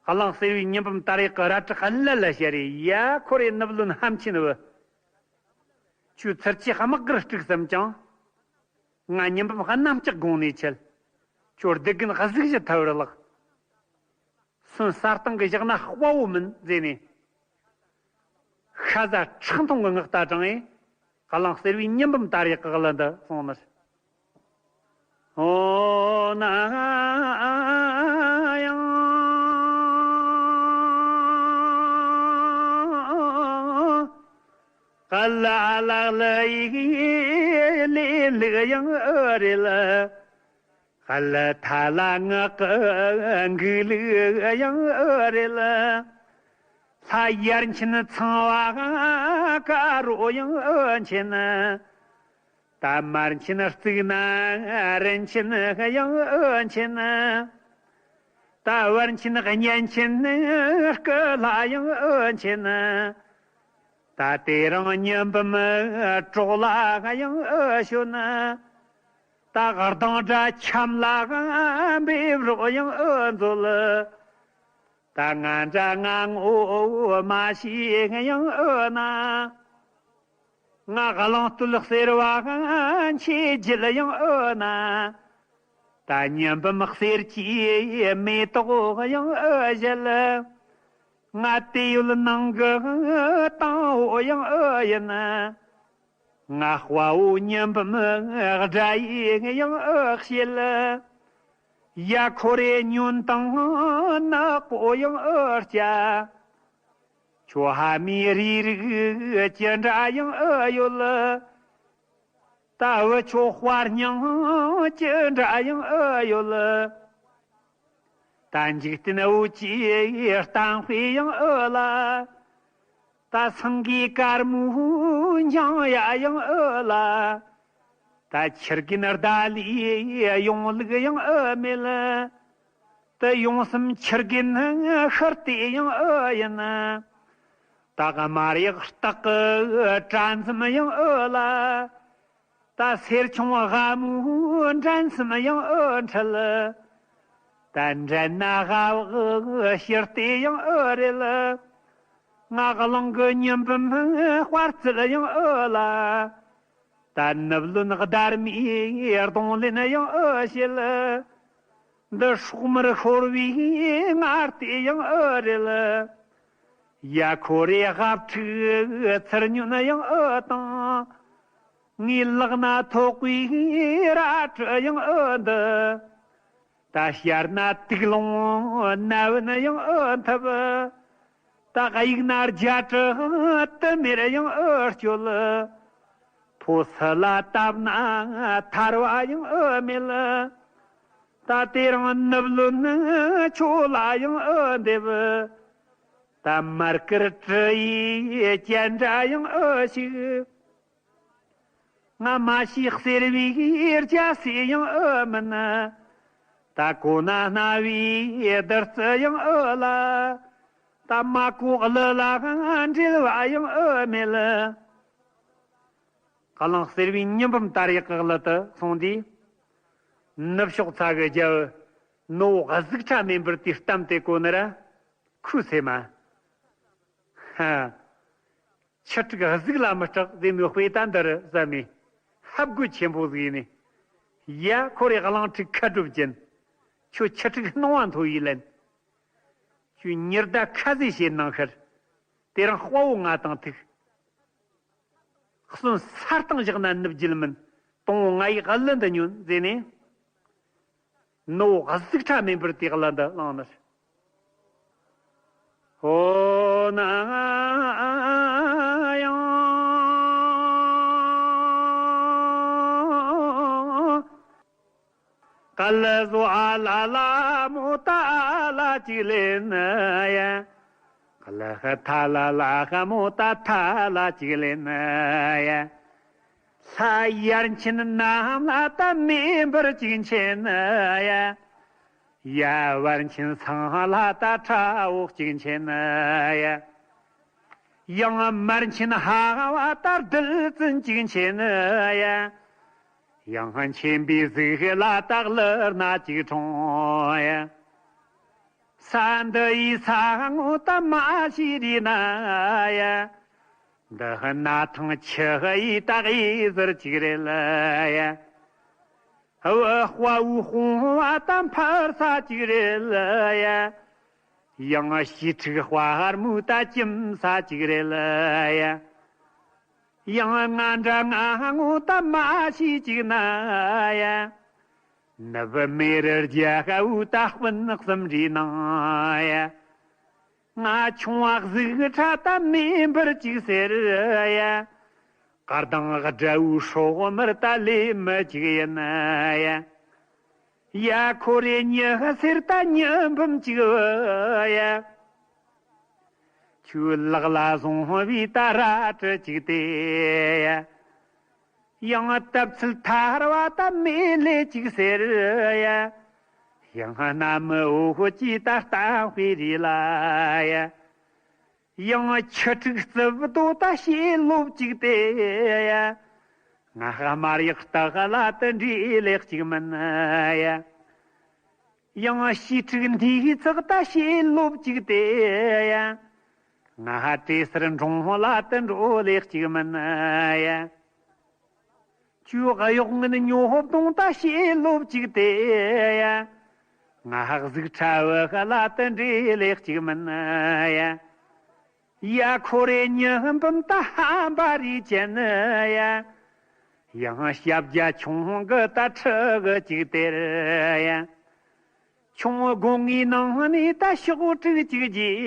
གླང་གསེར་བའི་ཉི་འབུམ་དར་ཡག་གི་རལ་གྲི་ཀླད་ལ་ཤར་རེ། ཡ་ཁོ་རེ་ནུབ་བློན་ཧམ་ཆེན་བུ། ཁྱོད་ཚུར་ཆེ་དམག་སྒར་དཀྲུགས་བསམ་ཀྱང་། ང་ཉི་འབུམ་གནམ་ལྕགས་དགུང་ནས་ཆད། ཁྱོད་སྡིག་རྒན་གཟུགས་གཞི་ཐལ་བར་ལགས། སོན་ས་སྟེང་གི་བཞག་ན་དཔའ་བོ་མིན་ཟེར་ནས། ཤ་ཟ་ཁྲག་འཐུང་གི་ངག་རྟ་དྲངས་ཡིན། གླང་གསེར་བའི་ཉི་འབུམ་དར་ཡག་གི་གླུ་འདི་གསུངས་ནི། ཨོ་ན་ཡང་ག་ལ་ལག་ལ་ཡིག་ལས་ལུགས་ཡང་ཨ་རེ་ལ། ག་ལ་ཐ་ལ་ངག་གི་འགུག་ལུགས་ཡང་ཨ་རེ་ལ། ལྷ་ཡར་ཕྱིན་ཚངས་པ་དཀར་རོ་ཡང་ཨ་མཁྱེན། ད་མར་ཕྱིན་གཙུག་ན་རིན་ཆེན་ཡང་ཨ་མཁྱེན། ད་བར་ཕྱིན་གཉན་ཆེན་སྐུ་ལྷ་ཡང་ཨ་མཁྱེན། ད་དེ་རིང་ཉི་འབུམ་གྲོགས་ལ་ཡང་ཨ་བྱོན། ད་གདངས་སྒྲ་འཆམ་ལ་འབེབས་རོགས་ཡང་ཨ་མཛོད། ད་ང་འདྲ་ང་ངོ་མ་ཤེས་ཡང་ཨ་ན། ང་གླང་སྟོད་གསེར་བ་མཆེད་བརྒྱད་ཡང་ཨ་ན། ད་ཉི་འབུམ་གསེར་གྱི་མེ་ཏོག་ཡང་ཨ་བཞད། ང་དེ་ཡུལ་ནང་གི་དང་པོ་ཡང་ཨ་ཡིན། ང་དཔའ་བོ་ཉི་འབུམ་དགྲ་ཡིས་ཡང་ཨ་བྱེད། ཡ་ཁོ་རེ་ཉོན་དང་ནག་པོ་ཡང་ཨ་སྐྱ། ཁྱོད་ཕ་མའི་རུས་རིགས་ཅི་འདྲ་ཡང་ཨ་ཡོད། ད་བུ་ཁྱོད་དཔའ་སྙིང་ཅི་འདྲ་ཡང་ཨ་ཡོད། ད་འཇིག་རྟེན་བུ་ཅི་གཏམ་དཔེ་ཡང་ཨ་ལ། ད་སེང་གེ་དཀར་མོའི་འཇང་ཡ་ཡང་ཨ་ལ། ད་ཁྱི་རྒན་རྡ་ལིའི་ཡོང་ལུགས་ཡང་ཨ་མེད། ད་ཡོང་སེམས་ཁྱི་རྒན་ཤི་སྟེ་ཡང་ཨ་ཡིན། ད་དམར་ཡག་སྟག་གི་དྲན་འཛུམ་ཡང་ཨ་ལ། ད་སེར་ཆུང་ལྷ་མོའི་འགྲན་སེམས་ཡང་ཨ་འཁྲུལ། ད་འགྲན་ན་ལྷ་བག་ཕྱིར་ལྟས་ཡང་ཨ་རེད། ང་གླང་གི་ཉི་འབུམ་དཔའ་རྩལ་ཡང་ཨ་ལ། ད་ནུབ་བློན་སྡར་མའི་གདོང་ལེན་ཡང་ཨ་བྱེད། འདི་སྲོག་མར་ཤོར་བའི་ངར་ལྟས་ཡང་ཨ་རེད། ཡ་ཁོ་རེ་ཧབ་ཁྲིག་ཚུར་ཉོན་ཡང་ཨ་དང་། ངའི་ལག་ན་ཐོགས་པའི་རལ་གྲི་ཡང་ཨ་འདི། ད་ཤར་ན་དུག་རླུང་ནད་བུན་ཡང་ཨ་འཐིབས། ད་དབྱུག་ན་རྒྱ་གྲི་དུ་མེར་ཡང་ཨ་སྐྱོད། ཕོ་སི་ལ་བཏབ་ན་ཐར་བ་ཡང་ཨ་མེད། ད་དེ་རིང་ནུབ་བློན་ཁྱོད་ལ་ཡང་ཨ་འདེབས། ད་མར་ཀིར་གྲི་ཡི་ཅན་འདྲ་ཡང་ཨ་ཞིག། ང་མ་ཤི་གསེར་བའི་རྒྱལ་སྲས་ཡང་ཨ་མིན། ད་གོ་ན་སྣང་བའི་བདུད་རྩི་ཡང་ཨ་ལ། ད་མ་གོ་གླུ་ལ་འགྲེལ་བ་ཡང་ཨ་མེད། ཀ་ལང་གསེར་བའི་ཉི་འབུམ་དར་ཡག་གི་གླུ་དེ་སོང་དུས། ནུབ་ཕྱོགས་ཚ་གི་རྒྱལ་བུ་ནུ་བོ་གཟུགས་ཁྲ་མེ་འབར་དེའི་གཏམ་དེ་གོ་ནི་ར། ཁུ་སེ་མ། ཧ། ཁྱི་ཕྲུག་གཟུགས་ལ་མི་སྐྲག་ཟེར་ནོ་དཔེ་ད་འདི་རུ་བསམ་མེ། ཧབ་དགོད་ཆེན་པོ་ཟིག་ཡིན་ནི། ཡ། ཁོ་རེ་གླིང་ཕྲུག་ཁ་སྒྲུབ་ཅན། ཁྱོད་ཁྱི་ཕྲུག་སྣང་བ་མཐོ་བའི་ལན། ཁྱོད་ཉི་ཟླ་ཁ་ཟས་བྱེད་ནང་ཤར། དེ་རིང་དཔའ་བོ་ང་དང་ཐུག་གསོན་ས་སྟེང་བཞག་ན་ནུབ་རྒྱུ་མིན། དང་བོ་ང་ཡི་གླུ་འདི་ཉོན་ཟེར་ནས། ནུ་བོ་གཟུགས་ཁྲ་མེ་འབར་དེ་གླུ་འདི་བླངས་ནས། ཧོ་ན་ཡང་། ཀ་ལ་བཟོ་ཨ་ལ་ལ་མོ་ཏ་ཨ་ལ་ཅིག་ལེན་ཡ། ཀ་ལ་ཧ་ཐ་ལ་ལ་ཧ་མོ་ཏ་ཐ་ལ་ཅིག་ལེན་ཡ། ལྷ་ཡར་ཕྱིན་གནམ་ལ་ཏ་མེ་འབར་ཅིག་མཆེན་ཡ། ཡ་བར་ཕྱིན་སང་ལ་ཏ་ཁྲ་འོག་ཅིག་མཆེན་ཡ། ཡང་མར་ཕྱིན་ཧ་བ་ཏ་རྡུལ་ཙིན་ཅིག་མཆེན་ཡ། ཡང་མཆེན་པའི་གཟུགས་ལ་ཏ་གླུ་སྣ་ཅིག་འཁྲུངས་ཡ། ས་འདི་ཡི་ས་ངོ་ཏ་མ་ཤི་རི་ན་ཡ། འདི་ཧི་ན་ཐང་ཆི་ཧི་ཡི་ཏ་གི་ཟུར་ཅིག་རེད་ཡ། ཧ་བ་དཔའ་བོའི་དཔུང་བ་ཏ་འཕར་ས་ཅིག་རེད་ཡ། ཡང་ཞི་ཕྲུག་དཔའ་རྨུག་ཏ་གྱིམ་ས་ཅིག་རེད་ཡ། ཡང་ང་འདྲ་ང་ངོ་ཏ་མ་ཤི་ཅིག་ན་ཡ། ནུབ་མེ་རི་རྒྱལ་ཁའུ་ཏ་སྤུན་གསུམ་རེ་ནང་ཡ། ང་ཆུང་བ་གཟུགས་ཁྲ་ཏ་མེ་འབར་ཅིག་ཟེར་ཡ། དཀར་དང་དགྲ་བོའི་སྲོག་མར་ཏ་ལེ་མི་ཅིག་ཡིན་ཡ། ཡ་ཁོ་རེ་ཉི་ཟེར་ཏ་ཉི་འབུམ་ཅིག་ཡ། ཁྱོད་ལག་ལ་བཟུང་བའི་ཏ་རལ་གྲི་ཅིག་དེ་ཡ། ཡང་སྟབས་ཚུལ་ཐར་བ་ཏ་མེ་ལེ་ཅིག་ཟེར་ཡ། ཡང་གནའ་མི་འོ་ཧོ་ཅི་ཏ་གཏམ་དཔེ་རེད་ལ་ཡ། ཡང་ཁྱི་ཕྲུག་རྩིབ་རྡོ་ཏ་བྱེད་ལོབ་ཅིག་དེ་ཡ། ང་ཧ་མར་ཡག་སྟག་ལ་ཏི་འདྲེ་ལེགས་ཅིག་མིན་ཡ། ཡང་ཞི་ཕྲུག་འདིའི་ཚག་ཏ་བྱེད་ལོབ་ཅིག་དེ་ཡ། ང་ཧ་བྲེ་སར་འབྲོང་ལ་ཏི་འགྲོ་ལེགས་ཅིག་མིན་ཡ། ཁྱོད་གཡོག་ངན་ཉོ་ཧོབ་དོང་ཏ་བྱེད་ལོབ་ཅིག་དེ་ཡ། ང་ཧ་གཟུགས་ཁྲ་བུ་ཧ་ལ་ཏི་འདྲེ་ལེགས་ཅིག་མིན་ཡ། ཡ་ཁོ་རེ་ཉི་འབུམ་ཏ་ཧམ་པ་རི་ཅན་ཡ། ཡང་ཞབས་རྒྱ་ཆུང་གི་ཏ་ཁྲི་གི་ཅིག་དེར་ཡ། ཆུང་དགོང་ངའི་ནང་ནས་ཏ་ཤོག་དྲུག་ཅིག་རྒྱས་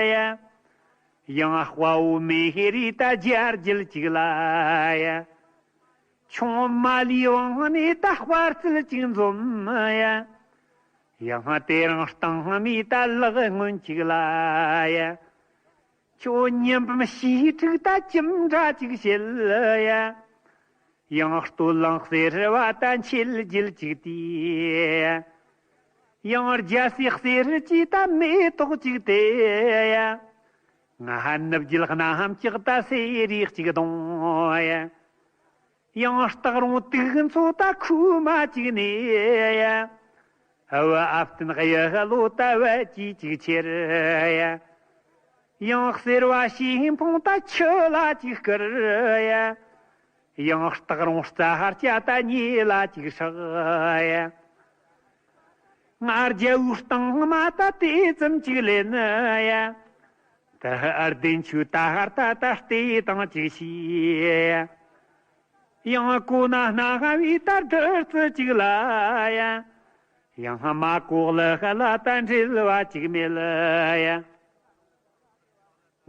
ཡ། ཡང་དཔའ་བོ་མེ་ཧེ་རི་ཏ་རྒྱལ་རྒྱལ་ཅིག་ལ་ཡ། ཆུང་མ་ལི་བང་ནས་ཏ་དཔའ་རྩལ་ཅིག་འཛོམས་ཡ། ཡང་དེ་རིང་སྟེང་མི་ཏ་ལག་སྔོན་ཅིག་ལ་ཡ། ཁྱོད་ཉི་འབུམ་ཞི་ཕྲུག་ཏ་ཁྱིམ་འདྲ་ཅིག་བྱེད་ཡ། ཡང་སྟོད་ལུང་གསེར་བ་ཏ་འཆད་རྒྱུད་ཅིག་དེ་ཡ། ཡང་རྒྱལ་སའི་གསེར་གྱི་ཏ་མེ་ཏོག་ཅིག་དེ་ཡ། ང་ཧ་ནུབ་རྒྱུད་གནམ་ལྕགས་ཏ་སེ་རིགས་ཅིག་གདོང་ཡ། ཡང་སྟག་རོང་དུག་མཚོ་ཏ་ཁུག་མ་ཅིག་ནས་ཡ། ཨ་བ་ཨབ་བརྟན་གཡུ་ལོ་ཏ་བ་ཅི་ཅིག་ཁྱེར་ཡ། ཡང་གསེར་བ་ཤིང་ཕུང་ཏ་ཆུ་ལ་ཅིག་བསྐུར་ཡ། ཡང་སྟག་རོང་རྩྭ་ཧར་སྐྱ་ཏ་ཉེ་ལ་ཅིག་སྲེག་ཡ། ང་རྒྱལ་བོའི་སྟེང་མ་ཏ་དེ་ཙམ་ཅིག་ལེན་ཡ། ཏ་ཨར་དེན་ཆུ་ཏ་ཧར་ཏ་ཏ་ལྟེ་དང་ཅིག་ཤི་ཡ། ཡང་ཀོ་ན་སྣ་ཧ་བའི་ཏ་བདུད་རྩི་ཅིག་ལ་ཡ། ཡང་མ་ཀོ་ལ་ཧ་ལ་ཏ་འབྲེལ་བ་ཅིག་མེད་ལ་ཡ།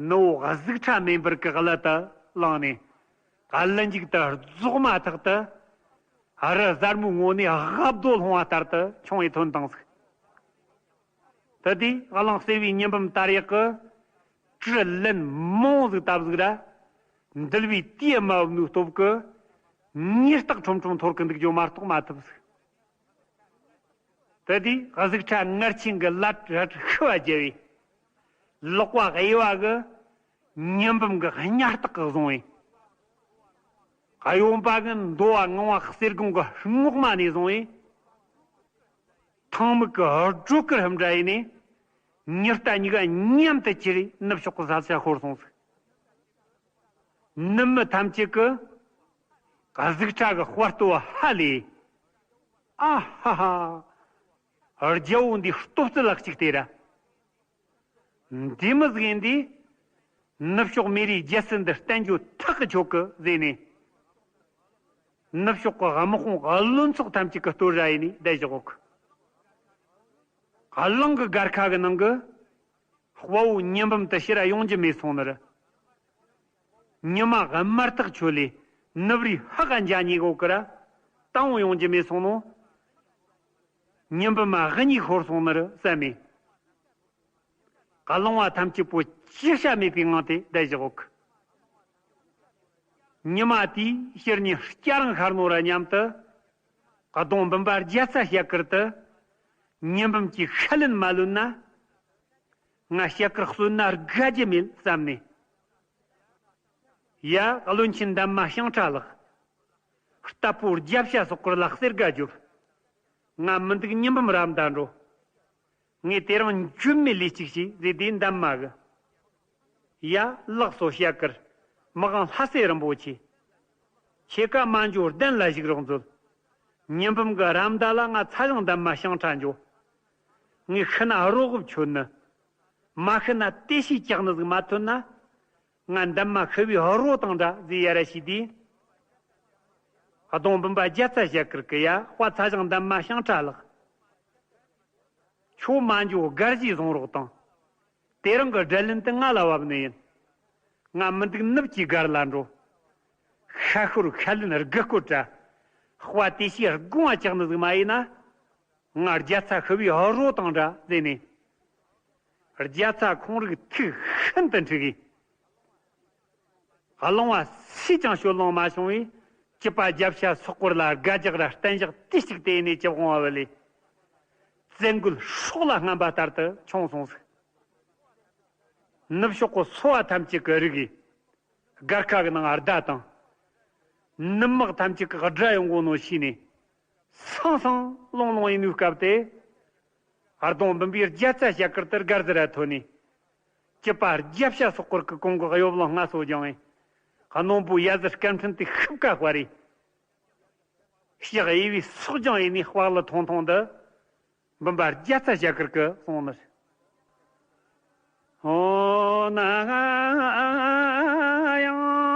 ནུ་བོ་གཟུགས་ཁྲ་མེ་འབར་གི་གླུ་དེ་བླངས་ནས། གླུ་མཇུག་ཏུ་རྫོགས་མ་ཐག་ཏུ། ཨ་རི་གཟར་མོའི་ངོ་ནས་ལྔ་བདོ་ལྷུང་བ་ལྟར་དུ་ཁྱོང་ངེ་ཐོན་དང་ཟིག་དེ་དུས་གླིང་བསིལ་བའི་ཉི་འབུམ་དར་ཡག་གི་དྲི་ལན་མང་ཟིག་བཏབ་ཟིག་ར། འདུལ་བའི་དུས་མ་བབས་ནོའི་སྟོབས་ཀྱིས་ཉེས་རྟགས་ཁྲོམ་ཁྲོམ་འཐོར་གི་འདུག་རྒྱུ་མ་གཏོགས་མ་ཐུབ་ཟིག་དེ་དུས་གཟུགས་ཁྲ་ངར་ཆེན་གྱི་ལ་ར་ཤི་བ་རྒྱལ་བས། ལག་པ་གཡས་པ་གི་ཉི་འབུམ་གྱི་གཉའ་ལྟག་གིས་བཟུང་བས། གཡོན་པ་གི་མདོ་བ་ངང་བ་གསེར་སྒང་གི་རྔོག་མ་ནས་བཟུང་བས། ཐང་མིག་གི་སྒྲོ་སྐུར་ཧམ་འདྲ་ཡིན་ནས། ཉི་རྟ་གཉིས་ཀ་མཉམ་དུ་གྱེས་ནུབ་ཕྱོགས་ཀྱི་ས་ཆ་ཤོར་སོང་ཟིག་ནུབ་མི་ཐམས་ཅད་ཀྱིས་གཟུགས་ཁྲ་གི་དཔའ་སྟོབས་ཧ་ལས། ཨ་ཧ་ཧ། རྒྱལ་བོ་འདིའི་ལྟོ་རྩལ་ལ་གཅིག་ལྟོས་ར། འདི་མོ་ཟིག་ཡིན་དུས། ནུབ་ཕྱོགས་མེ་རིའི་རྒྱལ་སྲིད་འདི་བརྟན་རྒྱུ་ཐག་གིས་ཆོད་གི་ཟེར་ནས། ནུབ་ཕྱོགས་ཀྱི་དམག་དཔུང་བློན་ཚོགས་ཐམས་ཅད་ཀྱིས་བསྟོད་ར་ཡས་ནས་བསྡད་བཞག་གོ། གླིང་གི་སྒར་ཁ་གི་ནང་གི་དཔའ་བོ་ཉི་འབུམ་དེ་ཕྱིར་ཡོང་རྒྱུ་མེད་སོང་ནི་རེད། ཉི་མ་དམར་ཐག་ཆོད་ལས་ནུབ་རིའི་ཧ་ག་འཇའ་ཉི་གོ་ཀི་ར། ད་འོང་ཡོང་རྒྱུ་མེད་སོང་ནོ། ཉི་འབུམ་མ་གཉིད་ཤོར་སོང་ནི་རེད་བསམ་མེད། གླིང་བ་ཐམས་ཅད་པོ་ཅི་བྱ་མེད་པའི་ངང་དེ་བསྡད་བཞག་གི། ཉི་མ་དེའི་ཕྱིར་ཉིན་སྐྱ་རེངས་ཤར་ནོ་ར་མཉམ་དུ། གདོང་འབུམ་པ་རྒྱ་ཚ་ཞལ་དཀར་དུ། ཉི་འབུམ་གྱིས་ཤ་ལན་མ་ལོན་ན། ང་ཞལ་དཀར་གསོན་ན་དགའ་རྒྱུ་མེད་བསམ་ནས། ཡ། བློན་ཆེན་འདན་མ་ཤིང་ཁྲ་ལགས། རྟ་ཕོ་རྒྱབ་ཤ་སོག་སྐོར་ལ་གསེར་སྒ་རྒྱོབ། ང་མི་འདུག་ཉི་འབུམ་ར་མདའ་འགྲོ། ངས་དེ་རིང་འཇོན་མེད་ལས་གཅིག་བྱས་ཟེར་དུས་འདན་མ་གིས། ཡ། ལགས་སོ་ཞལ་དཀར། མི་དབང་ལྷ་སྲས་རིན་པོ་ཆེ། ཁྱེད་ཀ་མ་འགྱོ་གདན་ལ་བཞུགས་རོགས་མཛོད། ཉི་འབུམ་གི་ར་མདའ་ལ་ང་ཚ་ཞང་འདན་མ་ཤིང་ཁྲ་འགྱོ། ངས་ཤི་ན་རོ་གོབ་ཆོད་ནི། མ་ཤི་ན་དེ་ཤི་ཀྱག་ནི་ཟིག་མ་ཐོན་ན། ང་འདན་མ་ཤི་བའི་རོ་དང་འདྲ་ཟེར་ཡ་ར་ཞིག་དུས། གདོང་འབུམ་པ་རྒྱ་ཚ་ཞལ་དཀར་གི་ཡ། དཔའ་ཚ་ཞང་འདན་མ་ཤིང་ཁྲ་ལགས། ཁྱོད་མ་འགྱོ་སྒར་གཞིས་བཟུང་རོགས་དང་། དེ་རིང་གི་སྒྲ་ལན་དེ་ང་ལ་བབ་ནི་ཡིན། ང་མི་འདུག་ནུབ་ཀྱི་སྒར་ལ་འགྲོ། ཤ་ཤོར་ཤ་ལན་དགུ་སྐོར་དྲ། དཔའ་དེ་ཤི་དགོངས་བ་ཅག་ནི་ཟིག་མ་ཡིན་ན། ང་རྒྱ་ཚ་ཤི་བའི་རོ་དང་འདྲ་ཟེར་ནས། རྒྱ་ཚ་ཁོང་རིགས་ཐུགས་ཤིན་ཏུ་འཁྲུགས་ཡིན། གླིང་བ་སུས་ཀྱང་སྐྱོད་ལོང་མ་བྱུང་བས། སྐྱིད་པ་རྒྱབ་ཤ་སོག་སྐོར་ལ་སྒ་རྒྱག་ར་གཏན་བཞག་དུས་གཅིག་དེ་ནས་ཅི་དབང་བ་ལས། བཙན་རྒོལ་སྲོག་ལ་རྔམ་པ་ལྟར་དུ་བྱུང་སོང་ཟིག། ནུབ་ཕྱོགས་ཀྱི་སོ་བ་ཐམས་ཅད་ཀྱི་རིགས་ཡིན། སྒར་ཁ་གི་ནང་བརྡ་དང་། ནུབ་དམག་ཐམས་ཅད་ཀྱི་དགྲ་ཡོང་གོ་ནོ་ཤེས་ནས། སང་སང་ལོང་ལོང་ཡིན་ནོའི་སྐབས་དེ། གདོང་འབུམ་པའི་རྒྱ་ཚ་ཞལ་དཀར་དེར་སྒར་ཟིར་ར་ཐོན་ནས། སྐྱིད་པ་རྒྱབ་ཤ་སོག་སྐོར་གྱི་གོང་གི་གཡོ་བློ་སྔ་སོ་སྦྱངས་ཡིན། གནོང་པོའི་ཡ་ཟི་སྐད་འཕྲིན་དེ་ཤུབས་ཀ་དཔར་རེ། ཕྱག་གཡས་པའི་སོག་ལྗང་ཡིན་ནས་དཔའ་ལ་ཐོང་ཐོང་འདི། འབུམ་པ་རྒྱ་ཚ་ཞལ་དཀར་གྱིས་གསུངས་ནི། ཨོ་ན་ཡང་།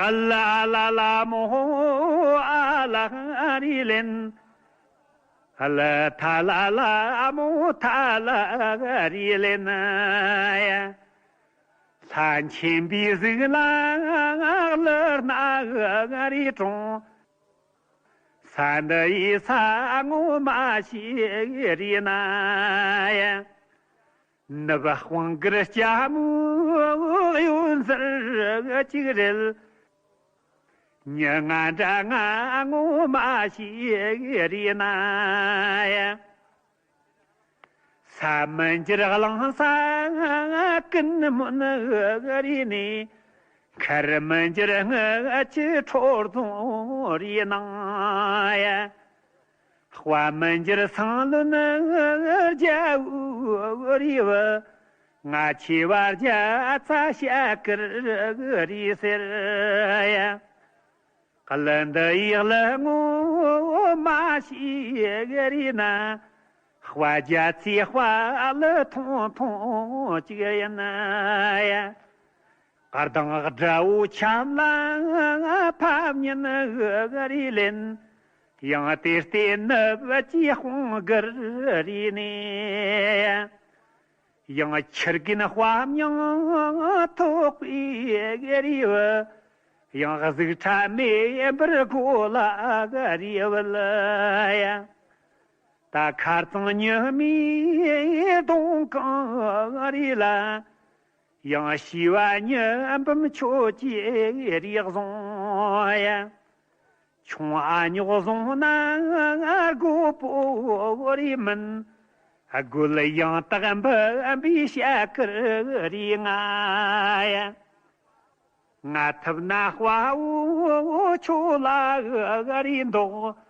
ཨ་ལ་ལ་ལ་མོ་ཨ་ལ་རི་ལེན། ཨ་ལ་ཐ་ལ་ལ་མོ་ཐ་ལ་རི་ལེན། ལྷ་མཁྱེན་པའི་གཟུགས་ལ་ལར་ན་རི་གྲོང་། ས་འདི་ཡི་ས་ངོ་མ་ཤེས་རི་ན། ནུབ་དཔུང་དཀར་སྐྱ་མོའི་གཡོན་ཟུར་གཅིག་རེད། མྱི་ང་འདྲ་ང་ངོ་མ་ཤེས་རི་ན། ས་མི་འགྱུར་གླིང་ས་ཀུན་སྨོན་རི་ནས། མཁར་མི་འགྱུར་སྔ་ཕྱི་ཁྲོ་རྫོང་རི་ནང་། དཔའ་མི་འགྱུར་སང་བློན་རྒྱལ་བོའི་རི་བུ། ང་ཆེ་བ་རྒྱ་ཚ་ཞལ་དཀར་རི་ཟེར། གླུ་འདི་ཡི་གླུ་ངོ་མ་ཤེས་རི་ན། དཔའ་རྒྱ་ཚའི་དཔའ་གླུ་ཐུང་ཐུང་གཅིག་ཡིན། གདངས་སྒྲ་བོ་ཁྱམས་ལ་ཕབ་ཉིན་རི་ལེན། ཡང་དེ་ལྟའི་ནུབ་ཀྱི་དཔུང་དཀར་རི་ནས། ཡང་ཁྱི་རྒན་དཔའ་མྱིང་ཐོགས་པའི་རི་བུ། ཡང་གཟུགས་ཁྲ་མེ་འབར་གོ་ལ་རི་བུ་ལ། ད་མཁར་ཚང་ཉི་མའི་གདོང་གང་རི་ལ། ཡང་ཤི་བ་ཉི་འབུམ་ཁྱོད་ཀྱི་རིགས་བཟུང་ཡ། ཆུང་ཨ་ཉོག་བཟུང་ན་རྒོད་པོ་རི་མིན། རྒོད་ཡང་དག་འབུམ་པའི་ཞལ་དཀར་རི་ང་ཡ། ང་ཐུབ་ན་དཔའ་བོ་ཁྱོད་ལ་རི་འདོགས།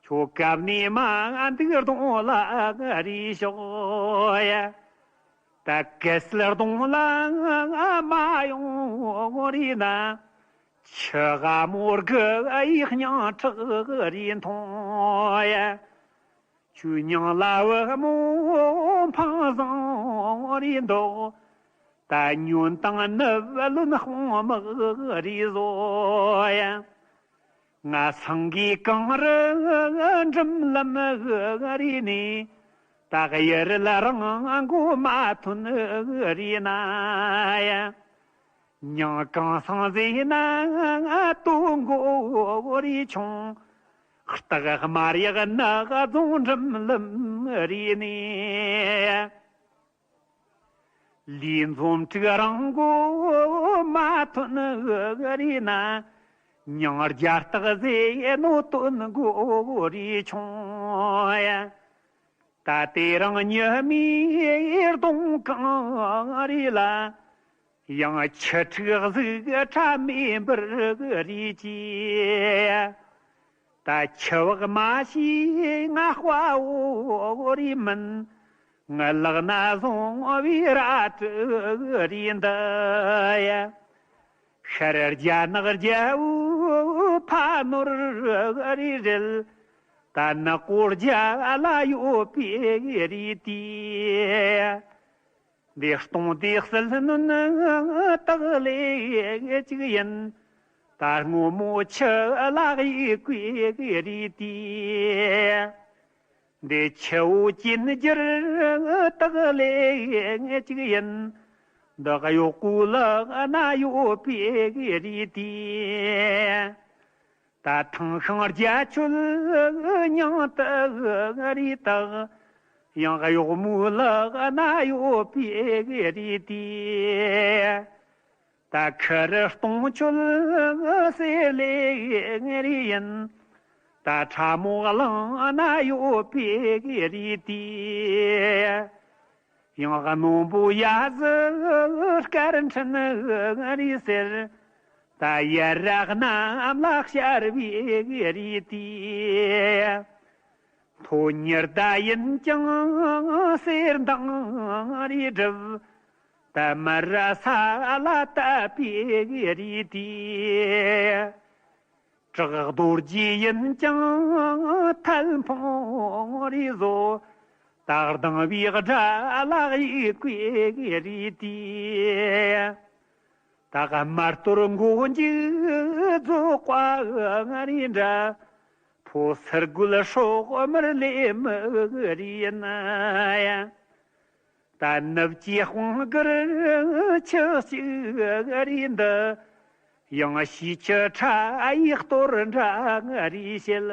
ཁྱོད་བཀབ་ནས་མ་འདུག་གདོང་ལ་རི་ཞོག་ཡ། ད་གལ་སྲིད་གདོང་ལ་མ་ཡོང་རེ་ན། ཆུ་འགའ་མོ་དགུ་ཡི་སྙིང་ཁྲག་རེ་འཐུང་ཡ། ཆུ་མྱིང་ལ་བུ་མོ་འཕང་བཟང་རེ་འདུག་ད་ཉོན་དང་ནུབ་ལོན་དཔུང་དམག་རེ་བཟོ་ཡ། ང་སང་གི་གངས་རི་འགྲིམ་ལམ་རེ་ནས། ད་གཡུ་རལ་རང་མགོ་མ་ཐོན་རེ་ན་ཡ། མྱིང་གང་སང་ཟེར་ན་ང་དོ་མགོ་རེ་ཆུང་། སྟག་དམར་ཡག་ནག་རྫོང་འགྲིམ་ལམ་རེ་ནས། ལུས་འཛོམས་དྲུག་རང་མགོ་མ་ཐོན་རེ་ན། མྱིང་རྒྱ་སྟག་ཟེར་ནོ་དོན་མགོ་རེ་ཆུང་ཡ། ད་དེ་རིང་ཉི་མའི་གདོང་གང་རེ་ལ། ཡང་ཁྱི་ཕྲུག་གཟུགས་ཁྲ་མེ་འབར་རེ་གྱིས། ད་ཁྱི་བག་མ་ཤེས་ང་དཔའ་བོ་རེ་མིན། ང་ལག་ན་བཟུང་བའི་རལ་གྲི་རེ་འདི་ཡ། ཤར་རྒྱ་ནག་རྒྱལ་པོའི་ཕ་ནོར་རེ་རེད། ད་ནག་པོ་རྒྱ་ལ་ཡོད་པའི་རེ་དེ། འདི་སྟོང་སྡེ་སྲིད་གནོན་སྟག་ལས་གཅིག་ཡིན། ད་སྔོན་མོ་ཆུ་ལག་ཡི་གོས་རེ་དེ། འདི་ཆུ་བོ་ཅན་རྒྱུར་སྟག་ལས་གཅིག་ཡིན། འདི་གཡོག་པོ་ལག་ན་ཡོད་པའི་རེ་དེ། ད་ཐང་ཤིང་རྒྱ་ཆོད་མྱིང་དུ་རེ་བཏགས། ཡང་གཡོག་མོའི་ལག་ན་ཡོད་པའི་རེ་དེ། ད་ཁུ་རུ་སྟོང་ཆོད་གསེར་ལས་རེ་ཡིན། ད་ཁྲ་མོ་གླང་ན་ཡོད་པའི་རེ་དེ། ཡང་རྣོན་པོ་ཡ་ཟི་སྐར་འཕྲིན་རེ་ཟེར། ད་ཡར་ར་གནམ་ལ་ཤར་བའི་རེ་དེ། མཐོ་ཉི་ཟླ་ཡིན་ཀྱང་གསེར་མདངས་རེ་སྒྲིབ། ད་མར་ར་ས་ལ་བཏབ་པའི་རེ་དེ། བྲག་རྡོ་རྗེ་ཡིན་ཀྱང་ཐལ་འཕོང་རེ་བཟོ། ད་ལྡང་བའི་དགྲ་ལག་ཡི་གོས་རེ་དེ། ད་དམར་གཏོར་མགོ་འཇུག་རྫོགས་པ་རེ་འདྲ། ཕོ་སར་རྒོད་སྲོག་དམར་ལས་མི་རེ་ཡིན་ཡ། ད་ནུབ་ཀྱི་དཔུང་གར་ཆུ་གཅིག་རེ་འདི། ཡང་ཤས་ཆུ་ཁྲ་ཡི་གཏོར་འདྲ་རེ་བྱེད་ཡ།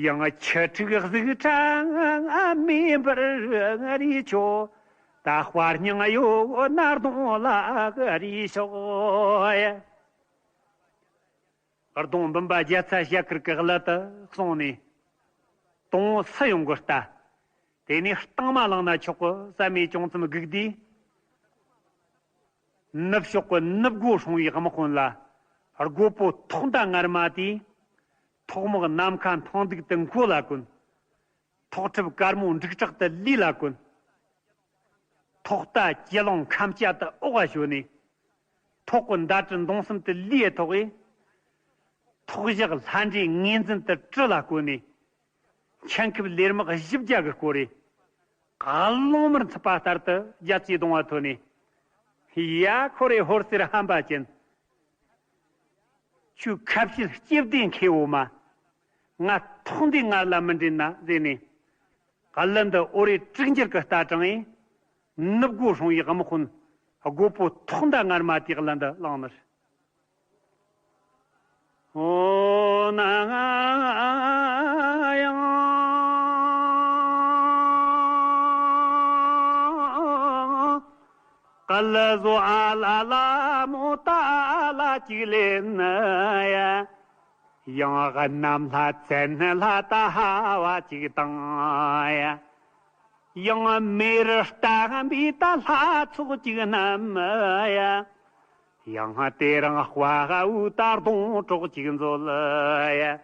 ཡང་ཁྱི་ཕྲུག་གཟུགས་ཁྲ་མེ་འབར་རེ་ཆོ། ད་དཔའ་སྙིང་ཡོད་ན་གདོང་ལ་རེ་ཤོག་ཡ། གདོང་འབུམ་པ་རྒྱལ་ཚ་ཞལ་དཀར་གྱི་གླུ་དེ་གསུངས་ནས། དང་པོ་སུ་ཡོང་གི་ལྟ། དེ་ནས་རྟིང་མ་བླངས་ན་ཆོག་གི་བསམ་མེད་ཅུང་ཙམ་སྒུག་དུས། ནུབ་ཕྱོགས་ཀྱི་ནུབ་སྒོ་སྲུང་བའི་དམག་དཔོན་ལ། རྒོད་པོ་ཐོག་མདའ་ངར་མ་དེས། ཐོག་དམག་ནམ་མཁའ་འཕང་སྡུག་ཏུ་མགོ་ལ་གོན། ཐོག་ཁྲབ་དཀར་མོ་འབྲུག་གྲགས་དེ་ལུས་ལ་གོན། ཐོག་རྟ་ཀྱི་ལོང་ཁམ་བཅའ་དེ་འོག་ག་ཞོན་ནས། ཐོག་གི་མདའ་གྲི་མདུང་གསུམ་དེ་ལུས་ཐོག་གིས། ཐོག་བཞག་ལྷ་འདྲེ་ངོས་འཛིན་དེ་གྲི་ལ་གོན་ནས། ཆེན་ཁབ་ལེར་དམག་བཞི་བརྒྱ་གི་སྐོར་རེ། གླང་དམར་འཚུབ་པ་ལྟར་དུ་རྒྱ་ཆེའི་གདོང་བ་ཐོན་ནས། ཡ་ཁོ་རེ་ཧོར་སེར་ཧམ་པ་ཅན། ཁྱོད་ཁ་བཤད་སྐྱིད་ལྡན་མཁས་བོ་མ། ང་ཐོག་འདི་ངར་ལ་མི་འདྲེན་ན་ཟེར་ནས། གླུ་འདི་ཨོ་རེ་དྲུག་འགྱུར་གྱི་རྟ་དྲངས་ཡིན། ནུབ་སྒོ་སྲུང་བའི་དམག་དཔོན། རྒོད་པོ་ཐོག་མདའ་ངར་མ་དེའི་གླུ་འདི་བླངས་ནི་རེད། ཨོ་ན་ཡང་། ག་ལ་བཟོ་ཨ་ལ་ལ་མོ་ཏ་ལ་ཅིག་ལེན་ཡ། ཡང་གནམ་ལྷ་བཙན་ལྷ་ད་ཧ་བ་ཅིག་དང་ཡ། ཡང་མེ་རི་ལྟ་བུའི་ད་ལྷ་ཚོགས་ཅིག་རྣམས་ཡ། ཡང་དེ་རིང་དཔའ་བོའི་ད་སྡོང་གྲོགས་ཅིག་མཛོད་ཡ།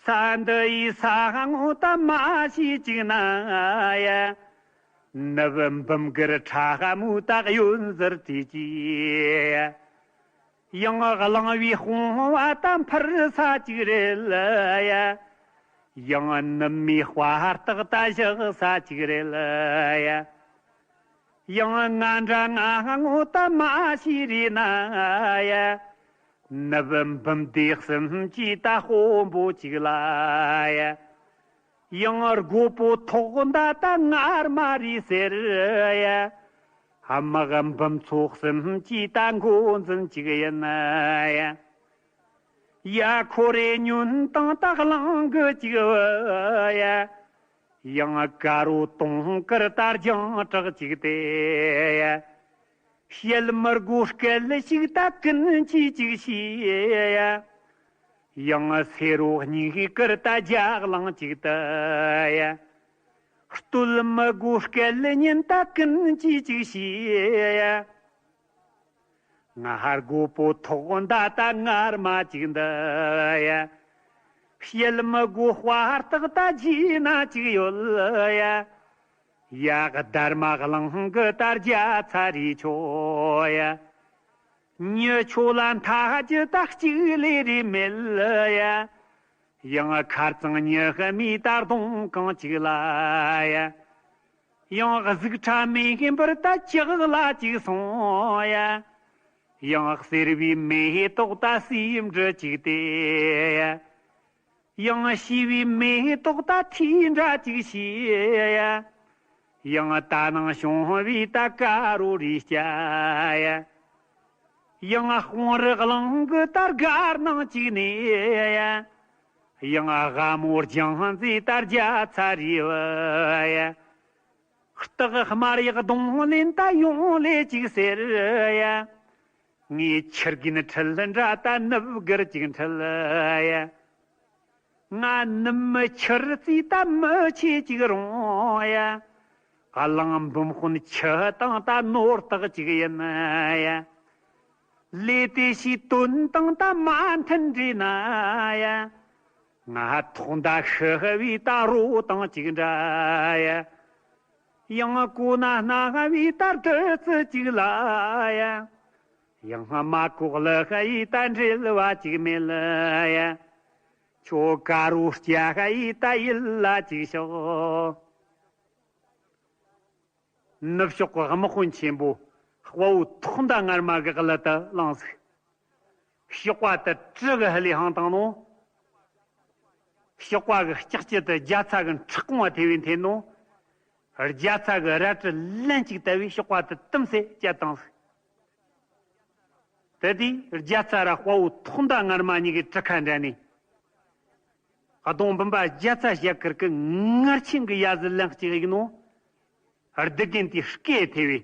ས་འདི་ཡི་ས་ངོ་ད་མ་ཤེས་ཅིག་ན་ཡ། ནུབ་འབུམ་གར་ཁྲ་མོ་དག་ཡོན་ཟེར་དེ་ཀྱི། ཡང་གླིང་བའི་དཔུང་བ་ད་འཕུར་ས་ཅིག་རེད་ཡ། ཡང་ནུབ་མོའི་དཔའ་རྟགས་ད་བཞག་ས་ཅིག་རེད་ཡ། ཡང་ང་འདྲ་ང་ངོ་ད་མ་ཤེས་རེད་ན་ཡ། ནུབ་འབུམ་སྡེ་གསུམ་གྱི་ད་དཔོན་པོ་ཅིག་ལ་ཡ། ཡང་རྒོད་པོ་ཐོག་མདའ་ད་ངར་མ་རེད་ཟེར་ཡ། དམག་འབུམ་ཚོ་གསུམ་གྱི་ད་འགོ་འཛིན་ཅིག་ཡིན་ཡ། ཡ་ཁོ་རེ་ཉོན་དང་ད་གླང་གི་ཅིག་བུ་ཡ། ཡང་དཀར་པོ་དུང་དཀར་ད་རྒྱང་གྲགས་ཅིག་དེ་ཡ། བཤད་མི་དགོས་སྐད་ཞིག་ད་ཀུན་གྱིས་ཅིག་ཤེས་ཡ། ཡང་སེར་པོ་སྙིང་གི་དཀར་ད་རྒྱ་གླང་ཅིག་ད་ཡ། བསྟོད་མི་དགོས་སྐད་སྙན་ད་ཀུན་གྱིས་ཅིག་ཤེས་ཡ། ང་ཧར་རྒོད་པོ་ཐོག་མདའ་ད་ངར་མ་ཅིག་འདི་ཡ། བཤད་མི་དགོས་དཔའ་རྟགས་ད་རྗེས་ན་ཅིག་ཡོད་ཡ། ཡ་སྡར་མ་གླང་གི་ད་རྒྱ་ཚ་རེད་ཆོག་ཡ། མྱི་ཆོ་ལ་མཐའ་རྒྱུ་ད་གཅིག་ལས་རེ་མེད་ཡ། ཡང་ཁར་ཚང་མྱི་ཧ་མི་ད་གདོང་གང་ཅིག་ལ་ཡ། ཡང་གཟུགས་ཁྲ་མེ་ཧིན་པར་ད་ལྕགས་ལ་ཅིག་སོང་ཡ། ཡང་གསེར་བའི་མེ་ཏོག་ད་སིམ་འདྲ་ཅིག་དེ་ཡ། ཡང་ཤི་བའི་མེ་ཏོག་ད་ཐིག་འདྲ་ཅིག་ཤི་ཡ། ཡང་ད་ནང་བྱུང་བའི་ད་དཀར་པོ་རེ་སྐྱ་ཡ། ཡང་དཔུང་རི་གླིང་གི་ད་སྒར་ནང་ཅིག་ནས་ཡ། ཡང་སྒ་མོ་རྒྱང་མཛེས་ད་རྒྱ་ཚ་རེ་བ་ཡ། སྟག་དམར་ཡག་གདོང་ལེན་ད་ཡོང་ལེ་ཅིག་ཟེར་ཡ། ངའི་ཁྱི་རྒན་ཁྲིད་འདྲ་ད་ནུབ་སྒར་ཅིག་ཁྲིད་ཡ། ང་ནུབ་མི་ཁྱི་རྩིས་ད་མི་ཆེ་ཅིག་རུང་ཡ། གླང་འབུམ་དཔོན་ཁྱི་དང་ད་ནོར་རྟགས་ཅིག་ཡིན་ཡ། ལས་དེ་ཞིག་དོན་དང་ད་མ་མཐུན་འདྲེས་ན་ཡ། ང་ཐོག་མདའ་ཤི་བའི་ད་རོ་དང་ཅིག་འདྲ་ཡ། ཡང་གོ་ན་སྣ་བའི་ད་བདུད་རྩི་ཅིག་ལ་ཡ། ཡང་སྨྲ་གོ་ལ་ཤ་ཡི་ད་འབྲེལ་བ་ཅིག་མེད་ལ་ཡ། ཁྱོད་དཀར་པོ་སྐྱ་ཤ་ཡི་ད་ཡིད་ལ་ཅིག་ཤོག་ནུབ་ཕྱོགས་ཀྱི་དམག་དཔོན་ཆེན་པོ་དཔའ་བོ་ཐོག་མདའ་ངར་མ་གི་གླུ་དེ་བླངས་ཟིག་ཤོག་པ་དེ་གྲི་གི་ཧ་ལས་ཧང་བཏང་ནོ། ཤོག་པ་གི་ལྕགས་ཀྱུ་དེ་རྒྱ་ཚ་གི་ཁྲག་ཀོང་བ་ཐེ་བའི་འཐེན་ནོ། རྒྱ་ཚ་གི་རལ་གྲི་ལན་གཅིག་བཏབ་བས་ཤོག་པ་དེ་དུམ་སེ་བཅད་བཏང་ཟིག་དེ་དུས་རྒྱ་ཚ་ར་དཔའ་བོ་ཐོག་མདའ་ངར་མ་གཉིས་ཀྱི་གྲི་ཁ་འདྲ་ནས། གདོང་འབུམ་པ་རྒྱ་ཚ་ཞལ་དཀར་གྱི་ངར་ཆེན་གྱི་ཡ་ཟི་ལན་གཅིག་གཡུགས་ནོ། སྡུག་རྒན་དེའི་སྐེ་ཐེ་བས།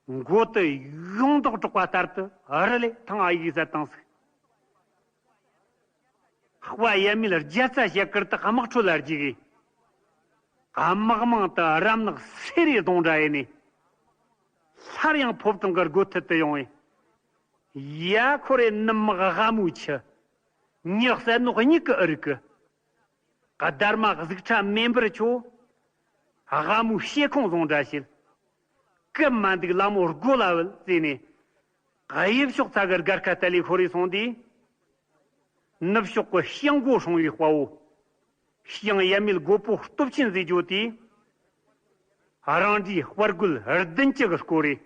མགོ་དེ་ཡོངས་མདོག་དྲག་པ་ལྟར་དུ་རི་ལས་ཐང་ཨ་ཡིག་ཟ་བཏང་ཟིག་དཔའ་ཡབ་མེས་རྒྱ་ཚ་ཞལ་དཀར་དེ་དམག་འཕྲོ་ལ་རྒྱུག་གིས། དམག་མང་དུ་རམ་ནག་སེ་རེ་གདོང་འདྲ་ཡིན་ནས། སླར་ཡང་ཕོ་བྲང་གི་སྒོ་ཐད་དུ་ཡོང་བས། ཡ་ཁོ་རེ་ནུབ་དམག་སྒ་མོའི་ཁྱི། མྱི་བསད་ནོ་གཉིད་ཀྱི་ཨུ་རིག་གི་སྡར་མ་གཟུགས་ཁྲ་མེ་འབར་ཁྱོད། སྒ་མོའི་ཤེ་ཁོང་བཟུང་འདྲ་བྱེད། སྐབས་མ་འདུག་ལ་མོ་སྒོ་ལ་བུད་ཟེར་ནས། གཡས་ཕྱོགས་ཚ་གི་སྒར་ཁ་ལྟ་ལས་ཤོར་རེ་སོང་དུས། ནུབ་ཕྱོགས་ཀྱི་ཤིང་སྒོ་སྲུང་བའི་དཔའ་བོ། ཤིང་ཡབ་མེས་རྒོད་པོ་སྟོབས་ཆེན་ཟེར་རྒྱུ་དེས། རང་འདྲའི་དཔའ་རྒོད་བདུན་ཅུ་གི་སྐོར་རེ།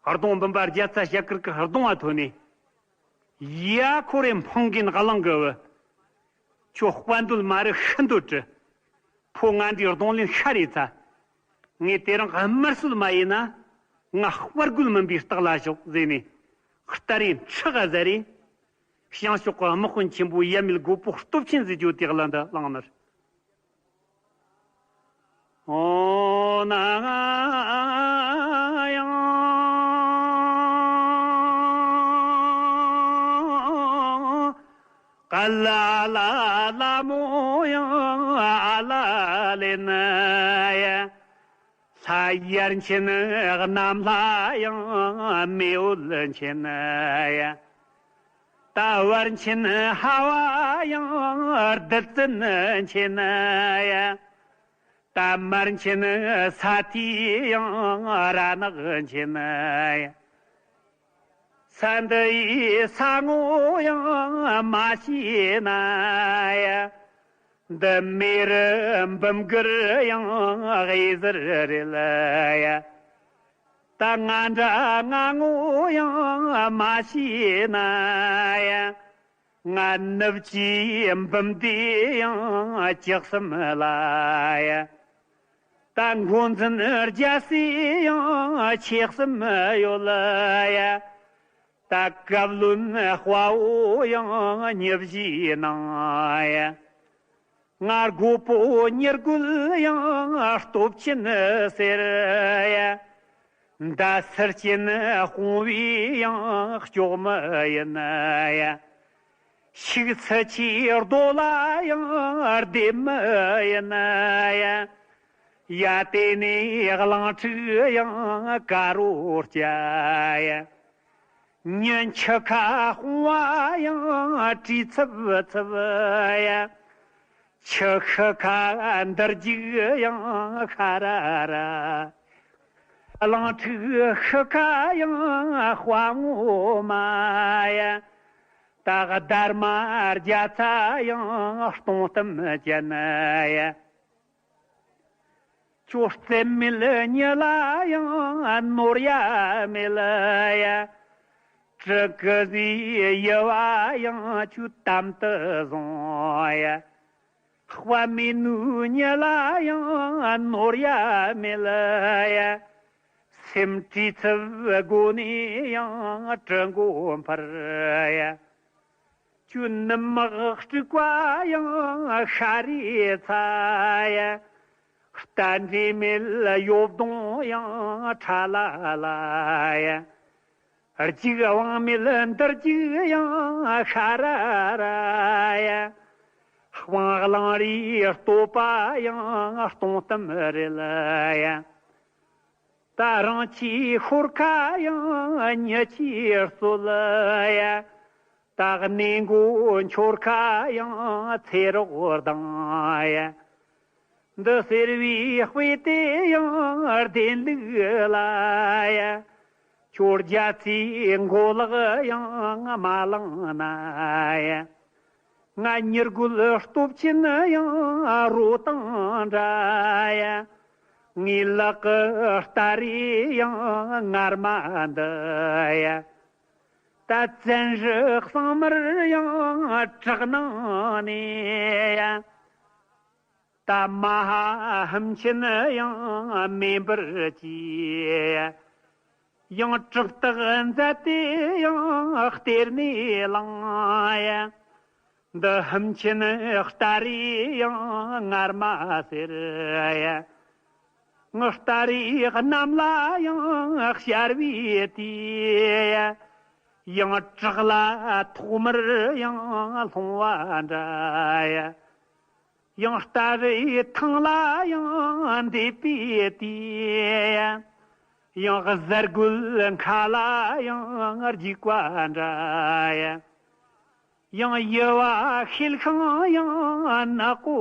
གདོང་འབུམ་པ་རྒྱ་ཚ་ཞལ་དཀར་གྱི་གདོང་ང་ཐོན་ནས། ཡ་ཁོ་རེ་འཕང་རྒན་གླང་གི་བུ། ཁྱོད་དཔའ་འདོད་མ་རེད་ཤི་འདོད་བྲི། ཕོ་ང་འདྲའི་གདོང་ལེན་ཤ་རེ་ཚ། ངས་དེ་རིང་དམར་གསོད་མ་ཡིན་ན། ང་དཔའ་རྒོད་མིན་པའི་རྟགས་ལ་ཞོག་ཟེར་ནས། སྟ་རེ་ཁྲག་ག་ཟ་རེ། བྱང་ཕྱོགས་ཀྱི་དམག་དཔོན་ཆེན་པོ་ཡབ་མེས་རྒོད་པོ་སྟོབས་ཆེན་ཟེར་རྒྱུ་དེ་གླུ་འདི་བླངས་ནི་རེད། ཨོ་ན་ཡང་ཀ་ལ་ལ་ལ་མོ་ཡང་ཨ་ལ་ལེ་ན་ཡ། ལྷ་ཡར་ཆེན་གནམ་ལྷ་ཡང་མེ་འོད་ཆེན་ཡ། ད་བར་ཆེན་ཧ་བ་ཡང་རྡུལ་ཚོན་ཆེན་ཡ། ད་མར་ཆེན་ས་ཐིའི་ཡང་ར་ནག་ཆེན་ཡ། ས་འདི་ཡི་ས་ངོ་ཡང་མ་ཤེས་ན་ཡ། འདི་མེ་རི་འབུམ་གུར་ཡང་དབྱེ་ཟུར་རེད་ལ་ཡ། ད་ང་འདྲ་ང་ངོ་ཡང་མ་ཤེས་ན་ཡ། ང་ནུབ་ཀྱི་འབུམ་སྡེ་ཡང་བཅུ་གསུམ་ལ་ཡ། ད་འགོ་འཛིན་རྒྱལ་སྲས་ཡང་ཆེ་གསུམ་ཡོད་ལ་ཡ། ད་བཀའ་བློན་དཔའ་བོ་ཡང་ཉི་བཞིའི་ནང་ཡ། ང་རྒོད་པོ་ཉི་རྒོད་ཡང་སྟོབས་ཆེན་ཟེར་ཡ། མདའ་ཟུར་ཅན་དཔུང་བའི་ཡང་སྐྱོགས་མི་ཡིན་ཡ། ཤུགས་ཚུ་ཆེ་རྡོ་ལ་ཡང་ལྡེམ་མི་ཡིན་ཡ། ཡ་དེ་ནས་གླང་ཕྲུག་ཡང་དཀར་རོ་སྐྱ་ཡ། ཉིན་ཆུ་ཁ་སྤོང་བ་ཡང་བྲིས་ཚུབ་ཚུབ་ཡ། ཆུ་ཤི་ཁ་འདར་རྒྱུག་ཡང་ཤ་ར་ར། གླང་ཕྲུག་ཤི་ཁ་ཡང་དཔའ་ངོ་མ་ཡ། ད་སྡར་མ་རྒྱ་ཚ་ཡང་སྟོང་གཏམ་ཅན་ཡ། ཁྱོད་རྩེ་མེད་ཉི་ལ་ཡང་ནོར་ཡ་མེད་ལ་ཡ། སྤྲུལ་སྐུ་ཟེར་ཡི་བ་ཡང་ཁྱོད་དམ་དུ་བཟུང་ཡ། དཔའ་མེད་ནུ་ཉི་ལ་ཡང་ནོར་ཡ་མེད་ལ་ཡ། སེམས་བྲིས་ཚུབ་སྒོ་ནས་ཡང་གྲི་མགོ་འཕུར་ཡ། ཁྱོད་ནུ་མག་དཀྲུག་པ་ཡང་ཤ་རེ་ཚ་ཡ། རྟ་འདྲེ་མེད་ཡོབ་གདོང་ཡང་ཁྲ་ལ་ལ་ཡ། རྒྱུག་དབང་མེད་འདར་རྒྱུག་ཡང་ཤ་ར་ར་ཡ། སྤང་གླང་རིའི་བསྟོད་པ་ཡང་སྟོང་གཏམ་རེད་ལ་ཡ། ད་རང་ཆས་ཤོར་ཁ་ཡང་མྱི་ཆས་རྩོད་ཡ། ད་གནས་མགོ་འཆོར་ཁ་ཡང་ཚེ་རོགས་ལྡང་ཡ། འདི་ཟེར་བའི་དཔེ་དེ་ཡང་བདེན་ལུགས་ལ་ཡ། ཁྱོད་རྒྱ་ཚའི་མགོ་ལག་ཡང་མ་བླངས་ན་ཡ། ང་ཉི་རྒོད་སྟོབས་ཆེན་ཡང་རོ་དང་འདྲ་ཡ། ངའི་ལག་གི་སྟ་རེ་ཡང་ངར་མ་འདི་ཡ། ད་བཙན་རི་གཙང་མར་ཡང་བྲག་ནང་ནས་ཡ། ད་མ་ཧ་ཧམ་ཆེན་ཡང་མེ་འབར་གྱིས། ཡང་བྲག་ཐག་མཛད་དེ་ཡང་གཏེར་ནས་བླངས་ཡ། འདི་ཧམ་ཆེན་སྟ་རེ་ཡང་ངར་མ་ཟེར་ཡ། ངའི་སྟ་རེ་གནམ་ལ་ཡང་ཤར་བའི་དུས་ཡ། ཡང་བྲག་ལ་ཐོག་མར་ཡང་ལྷུང་བ་འདྲ་ཡ། ཡང་སྟ་རེ་ཐང་ལ་ཡང་འདེད་པའི་དུས་ཡ། ཡང་གཟར་རྒོད་མཁའ་ལ་ཡང་རྒྱུག་པ་འདྲ་ཡ། ཡང་ཡུ་བ་ཤེལ་ཤང་ཡང་ནག་པོ་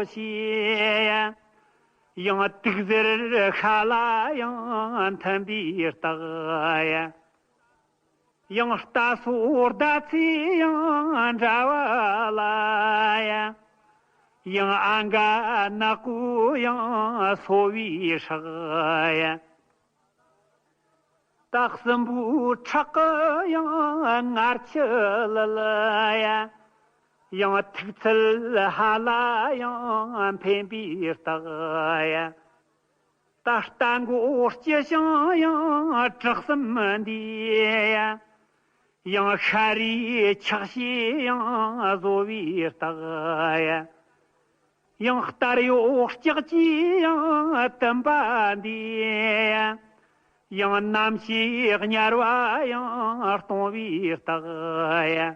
ཞེས་ཡ། ཡང་དུག་གཟེར་ཤ་ལ་ཡང་འཐིམ་པའི་རྟགས་ཡ། ཡང་རྟ་སོ་ཟླ་ཚེས་ཡང་འདྲ་བ་ལ་ཡ། ཡང་ཨ་འགའ་ནག་པོ་ཡང་སོ་བའི་སྲེག་ཡ། ད་སྲིན་པོའི་ཁྲག་གི་ཡང་ངར་ཆུ་ལ་ལ་ཡ། ཡང་ཐུག་ཚལ་ཧ་ལ་ཡང་འཕེན་པའི་རྟགས་ཡ། ད་རྟ་མགོ་སྐྱི་ཤིང་ཡང་བྲག་གསུམ་འདི་ཡ། ཡང་ཤ་རའི་ཆག་ཤས་ཡང་བཟོ་བའི་རྟགས་ཡ། ཡང་སྟར་གཡོག་ལྕགས་ཀྱི་ཡང་དུམ་པ་འདི་ཡ། ཡང་རྣམ་ཤེས་དམྱལ་བ་ཡང་གཏོང་བའི་རྟགས་ཡ།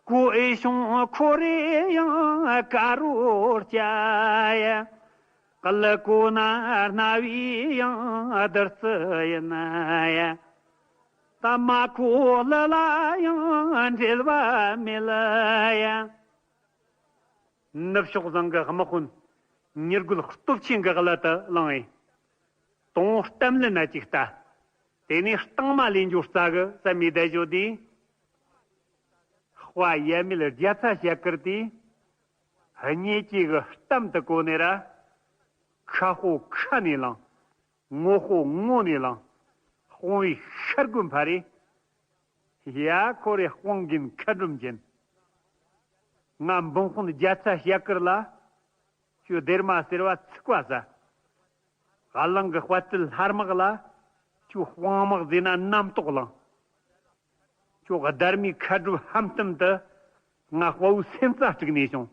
གོ་འོས་ཤོང་ཁོ་རེ་ཡང་དཀར་རོ་སྐྱ་ཡ། ཀླུ་གོ་ན་སྣ་བའི་ཡང་བདུད་རྩི་ཡིན་ཡ། ད་མ་ཁོ་ལ་ལ་ཡང་འབྲེལ་བ་མེད་ལ་ཡ། ནུབ་ཕྱོགས་བཟང་གི་དམག་དཔོན་མྱུར་རྒོལ་སྟོབས་ཆེན་གྱི་གླུ་དེ་བླངས་ཡིན། དང་པོ་གཏམ་ལན་ན་ཅིག་ལྟ། དེ་ནས་རྟིང་མ་ལེན་རྒྱུ་རྩ་གི་བསམ་མི་བསྡད་བཞོ་དེ། དཔའ་ཡ་མེད་རྒྱ་ཚ་ཞལ་དཀར་དེ། གཉེན་སྐྱེས་ཀྱི་གཏམ་དུ་གོ་ནས་ར། ཁ་ཕོ་ཁ་ནས་ལངས། ངོ་ཕོ་ངོ་ནས་ལངས། དཔུང་བའི་ཤར་རྒོལ་འཕར་རེ། ཡ་ཁོ་རེ་དཔུང་རྒན་མཁའ་འགྲོ་མཁྱེན། ང་འབུམ་དཔོན་རྒྱ་ཚ་ཞལ་དཀར་ལ། ཁྱོད་སྡེར་མ་ཟེར་བ་ཚིག་པ་ཟ། ཧ་ལང་གི་དཔའ་རྩལ་ལྷ་དམག་ལ། ཁྱོད་དཔུང་དམག་ཟེར་ན་རྣམ་རྟོག་ལངས། ཁྱོད་སྡར་མའི་མཁའ་འགྲོའི་ཧམ་གཏམ་དུ། ང་དཔའ་བོའི་སེམས་རྩ་དཀྲུགས་ནས་བྱུང་།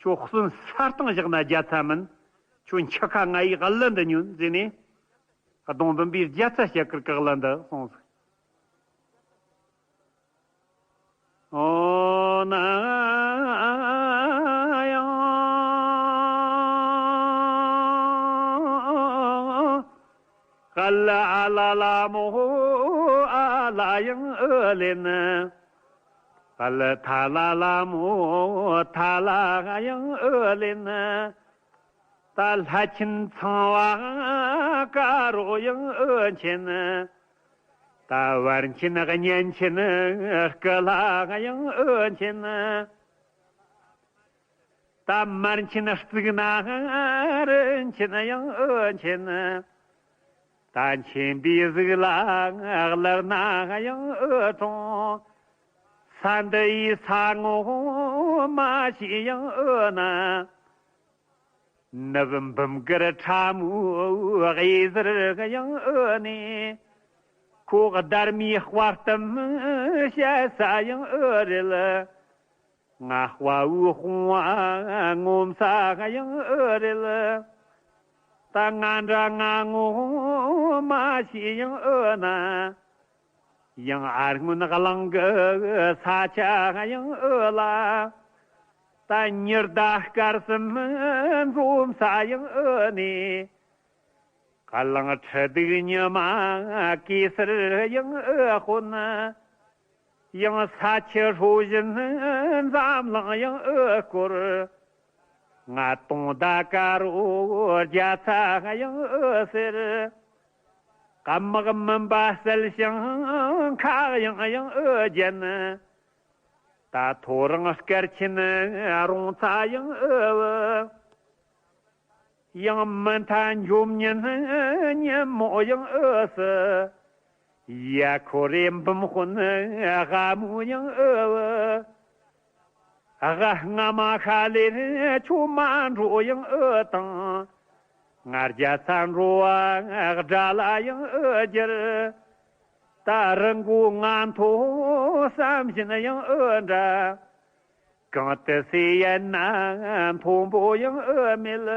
ཁྱོད་གསོན་ས་སྟེང་བཞག་ན་རྒྱ་ཚ་མིན། ཁྱོད་འཆི་ཁ་ང་ཡི་གླུ་འདི་ཉོན་ཟེར་ནས། གདོང་འབུམ་པའི་རྒྱ་ཚ་ཞལ་དཀར་གྱི་གླུ་འདི་གསུངས་སོ། ཨོ་ན་ཡང་། ཀ་ལ་ཨ་ལ་ལ་མོ་ཨ་ལ་ཡང་ཨོ་ལེན། ཀ་ལ་ཐ་ལ་ལ་མོ་ཐ་ལ་ཡང་ཨོ་ལེན། ད་ལྷ་ཆེན་ཚངས་པ་དཀར་པོ་ཡང་ཨོ་མཁྱེན། ད་བར་ཆེན་གཉན་ཆེན་སྐུ་ལྷ་ཡང་ཨོ་མཁྱེན། ད་མར་ཆེན་གཙུག་ན་རིན་ཆེན་ཡང་ཨོ་མཁྱེན། ད་མཁྱེན་པའི་གཟུགས་ལ་ལག་ན་ཡང་ཨོ་དྲོངས། ས་འདི་ཡི་ས་ངོ་མ་ཤེས་ཡང་ཨོ་ན། ནུབ་འབུམ་དཀར་ཁྲ་མོའི་གཡས་ཟུར་ཡང་ཨོ་ནས། ཁོ་སྡར་མའི་དཔའ་གཏམ་བཤད་ས་ཡང་ཨོ་རེད། ང་དཔའ་བོའི་དཔུང་བ་ངོམ་ས་ཡང་ཨོ་རེད། ད་ང་འདྲ་ང་ངོ་མ་ཤེས་ཡང་ཨོ་ན། ཡང་ཨ་སྔོན་གླིང་གི་ས་ཆ་ཡང་ཨོ་ལ། ད་ཉི་ཟླ་སྐར་གསུམ་འཛོམས་ས་ཡང་ཨོ་ནས། གླང་ཁྲི་གདུགས་ཉི་མ་གེ་སར་ཡང་ཨོ་དཔོན། ཡང་ས་ཆུ་ཧྲོ་བཞིན་འཛམ་གླིང་ཡང་ཨོ་བསྐོར། ང་དུང་ཟླ་དཀར་པོ་རྒྱ་ཚ་ཡང་ཨོ་ཟེར། དམག་མུན་པ་བསལ་ཞིང་ཁ་གཡང་ཡང་ཨོ་བརྒྱན། ད་ཐོ་རངས་སྐར་ཆེན་རོང་ཚ་ཡང་ཨོ། ཡང་མུ་མཐའ་འཇོམས་ཉིན་ཉིན་མོ་ཡང་ཨོ་སི། ཡ་ཁོ་རེ་འབུམ་དཔོན་དགའ་མོ་ཡང་ཨོ། ཨ་ཧ་རྔ་མ་ཤ་ལེར་ཆུ་མ་འགྲོ་ཡང་ཨོ་དང་། ང་རྒྱ་ཚ་འགྲོ་བ་དགྲ་ལ་ཡང་ཨོ་རྒྱུར། ད་རི་མགོ་ང་མཐོ་བསམ་བཞིན་ཡང་ཨོ་འདྲ། གང་དུ་སེ་ཡན་ན་མཐོན་པོ་ཡང་ཨོ་མེད།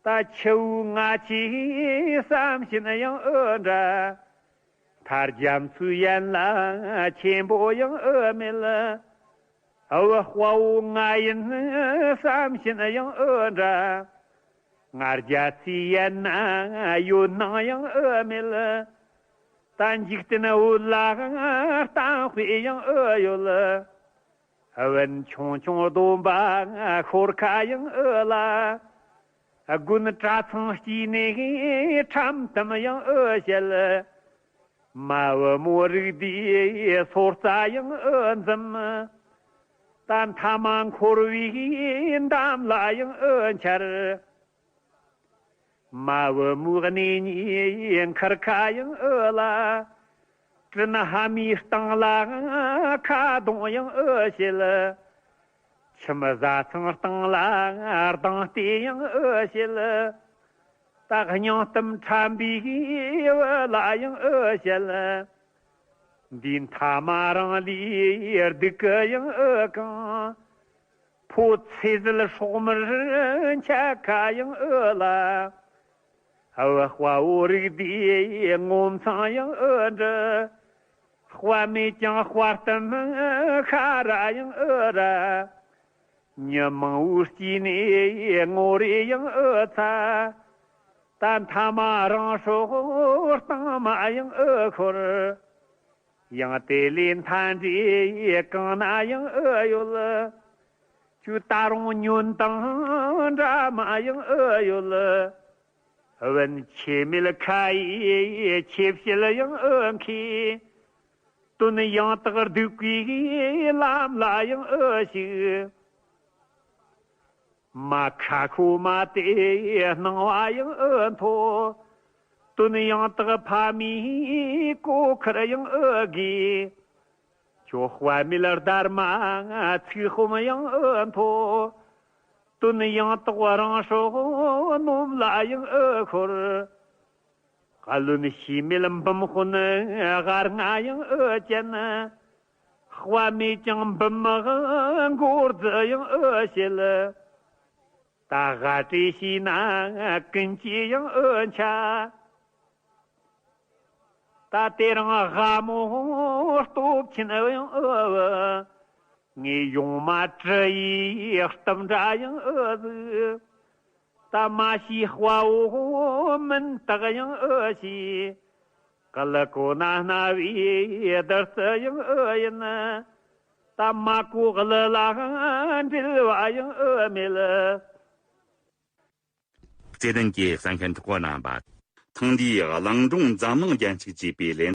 ད་ཆུ་བོ་ང་ཆེ་བསམ་བཞིན་ཡང་ཨོ་འདྲ། ཐར་རྒྱ་མཚོའི་ཡན་ལ་ཆེན་པོ་ཡང་ཨོ་མེད། ཨོ་དཔའ་བོ་ང་ཡིན་བསམ་བཞིན་ཡང་ཨོ་འདྲ། ང་རྒྱལ་སའི་ཡན་ན་ཡོད་སྣང་ཡང་ཨོ་མེད། ད་འཇིག་རྟེན་བོད་ལ་གཏམ་དཔེ་ཡང་ཨོ་ཡོད། བན་ཆུང་ཆུང་སྡོམ་པ་ཤོར་ཁ་ཡང་ཨོ་ལ། དགུན་གྲྭ་ཚང་སྐྱིད་ནས་ཁྲམ་གཏམ་ཡང་ཨོ་བཤད། མ་བུ་མོ་རིགས་དེའི་སོ་རྩ་ཡང་ཨོ་འཛིན། ད་མཐའ་མ་འཁོར་བའི་འདམ་ལ་ཡང་ཨོ་འཆར། མ་བུ་མོའི་གནས་ཉིད་འཁུར་ཁ་ཡང་ཨོ་ལ། སྤྲིན་ཕ་མའི་སྟེང་ལ་ཁ་གདོང་ཡང་ཨོ་བྱེད། ཁྱིམ་བཟའ་ཚང་སྟེང་ལ་སྡང་སྟེ་ཡང་ཨོ་བྱེད། ད་སྙིང་གཏམ་ཁྲམ་པའི་བུ་ལ་ཡང་ཨོ་བྱེད། འདི་མཐའ་མ་རང་ལས་སྡུག་གི་ཡང་ཨོ་གང་། ཕོ་ཚེ་ཟད་སྲོག་མར་འཆད་ཁ་ཡང་ཨོ་ལ། ཨོ་དཔའ་བོ་རིགས་དེའི་ངོ་མཚང་ཡང་ཨོ་འདྲི། དཔའ་མེད་ཀྱང་དཔའ་གཏམ་ཤ་ར་ཡང་ཨོ་ར། མྱི་མང་བོའི་དཀྱིལ་ནས་ངོ་རེ་ཡང་ཨོ་ཚ། ད་མཐའ་མ་རང་སྲོག་བཏང་མ་ཡང་ཨེ་ཤོར། ཡང་དེ་ལས་མཐའ་འདྲེ་གང་ན་ཡང་ཨེ་ཡོད། ཁྱོད་ད་རུང་ཉོན་དང་འདྲ་མ་ཡང་ཨེ་ཡོད། བན་ཆེ་མེད་ཁ་ཡི་ཆེ་བཤད་ཡང་ཨེ་མཁས། དོན་ཡང་དག་སྡིག་པའི་ལམ་ལ་ཡང་ཨེ་ཞུགས། མ་ཁ་ཁོ་མ་དེ་སྣང་བ་ཡང་ཨེ་མཐོ། དོན་ཡང་དག་ཕ་མའི་གོ་ཁར་ཡང་ཨེ་དགོས། ཁྱོད་དཔའ་མེད་སྡར་མ་ཚིག་ཧོམ་ཡང་ཨེ་མཐོ། དོན་ཡང་དག་རང་སྲོག་ནོམ་ལ་ཡང་ཨེ་ཤོར། བློན་ཤེས་མེད་འབུམ་དཔོན་སྒར་ང་ཡང་ཨེ་བཅད། དཔའ་མེད་ཀྱང་འབུམ་མགོ་རྫི་ཡང་ཨེ་བྱེད། ད་དགའ་བྲལ་བྱས་ན་ཀུན་གྱིས་ཡང་ཨེ་འཆའ། ད་དེ་རིང་དགའ་མོ་སྟོབས་ཆེན་ཡང་ཨེ་བུ། ངས་ཡོང་མ་གྲི་ཡི་གཏམ་འདྲ་ཡང་ཨེ་ཟིག། ད་མ་ཤེས་དཔའ་བོ་མིན་དག་ཡང་ཨེ་ཤེས། གལ་ཀོ་ན་སྣ་བའི་བདུད་རྩི་ཡང་ཨེ་ཡིན། ད་མ་གོ་གླུ་ལ་འབྲེལ་བ་ཡང་ཨེ་མེད། བརྩེ་ལྡན་གྱི་གསན་མཁན་གྲོགས་པོ་རྣམ་པ། ཐེངས་འདིའི་གླིང་སྒྲུང་འཛམ་གླིང་རྒྱན་གཅིག་ཅེས་པའི་ལེ།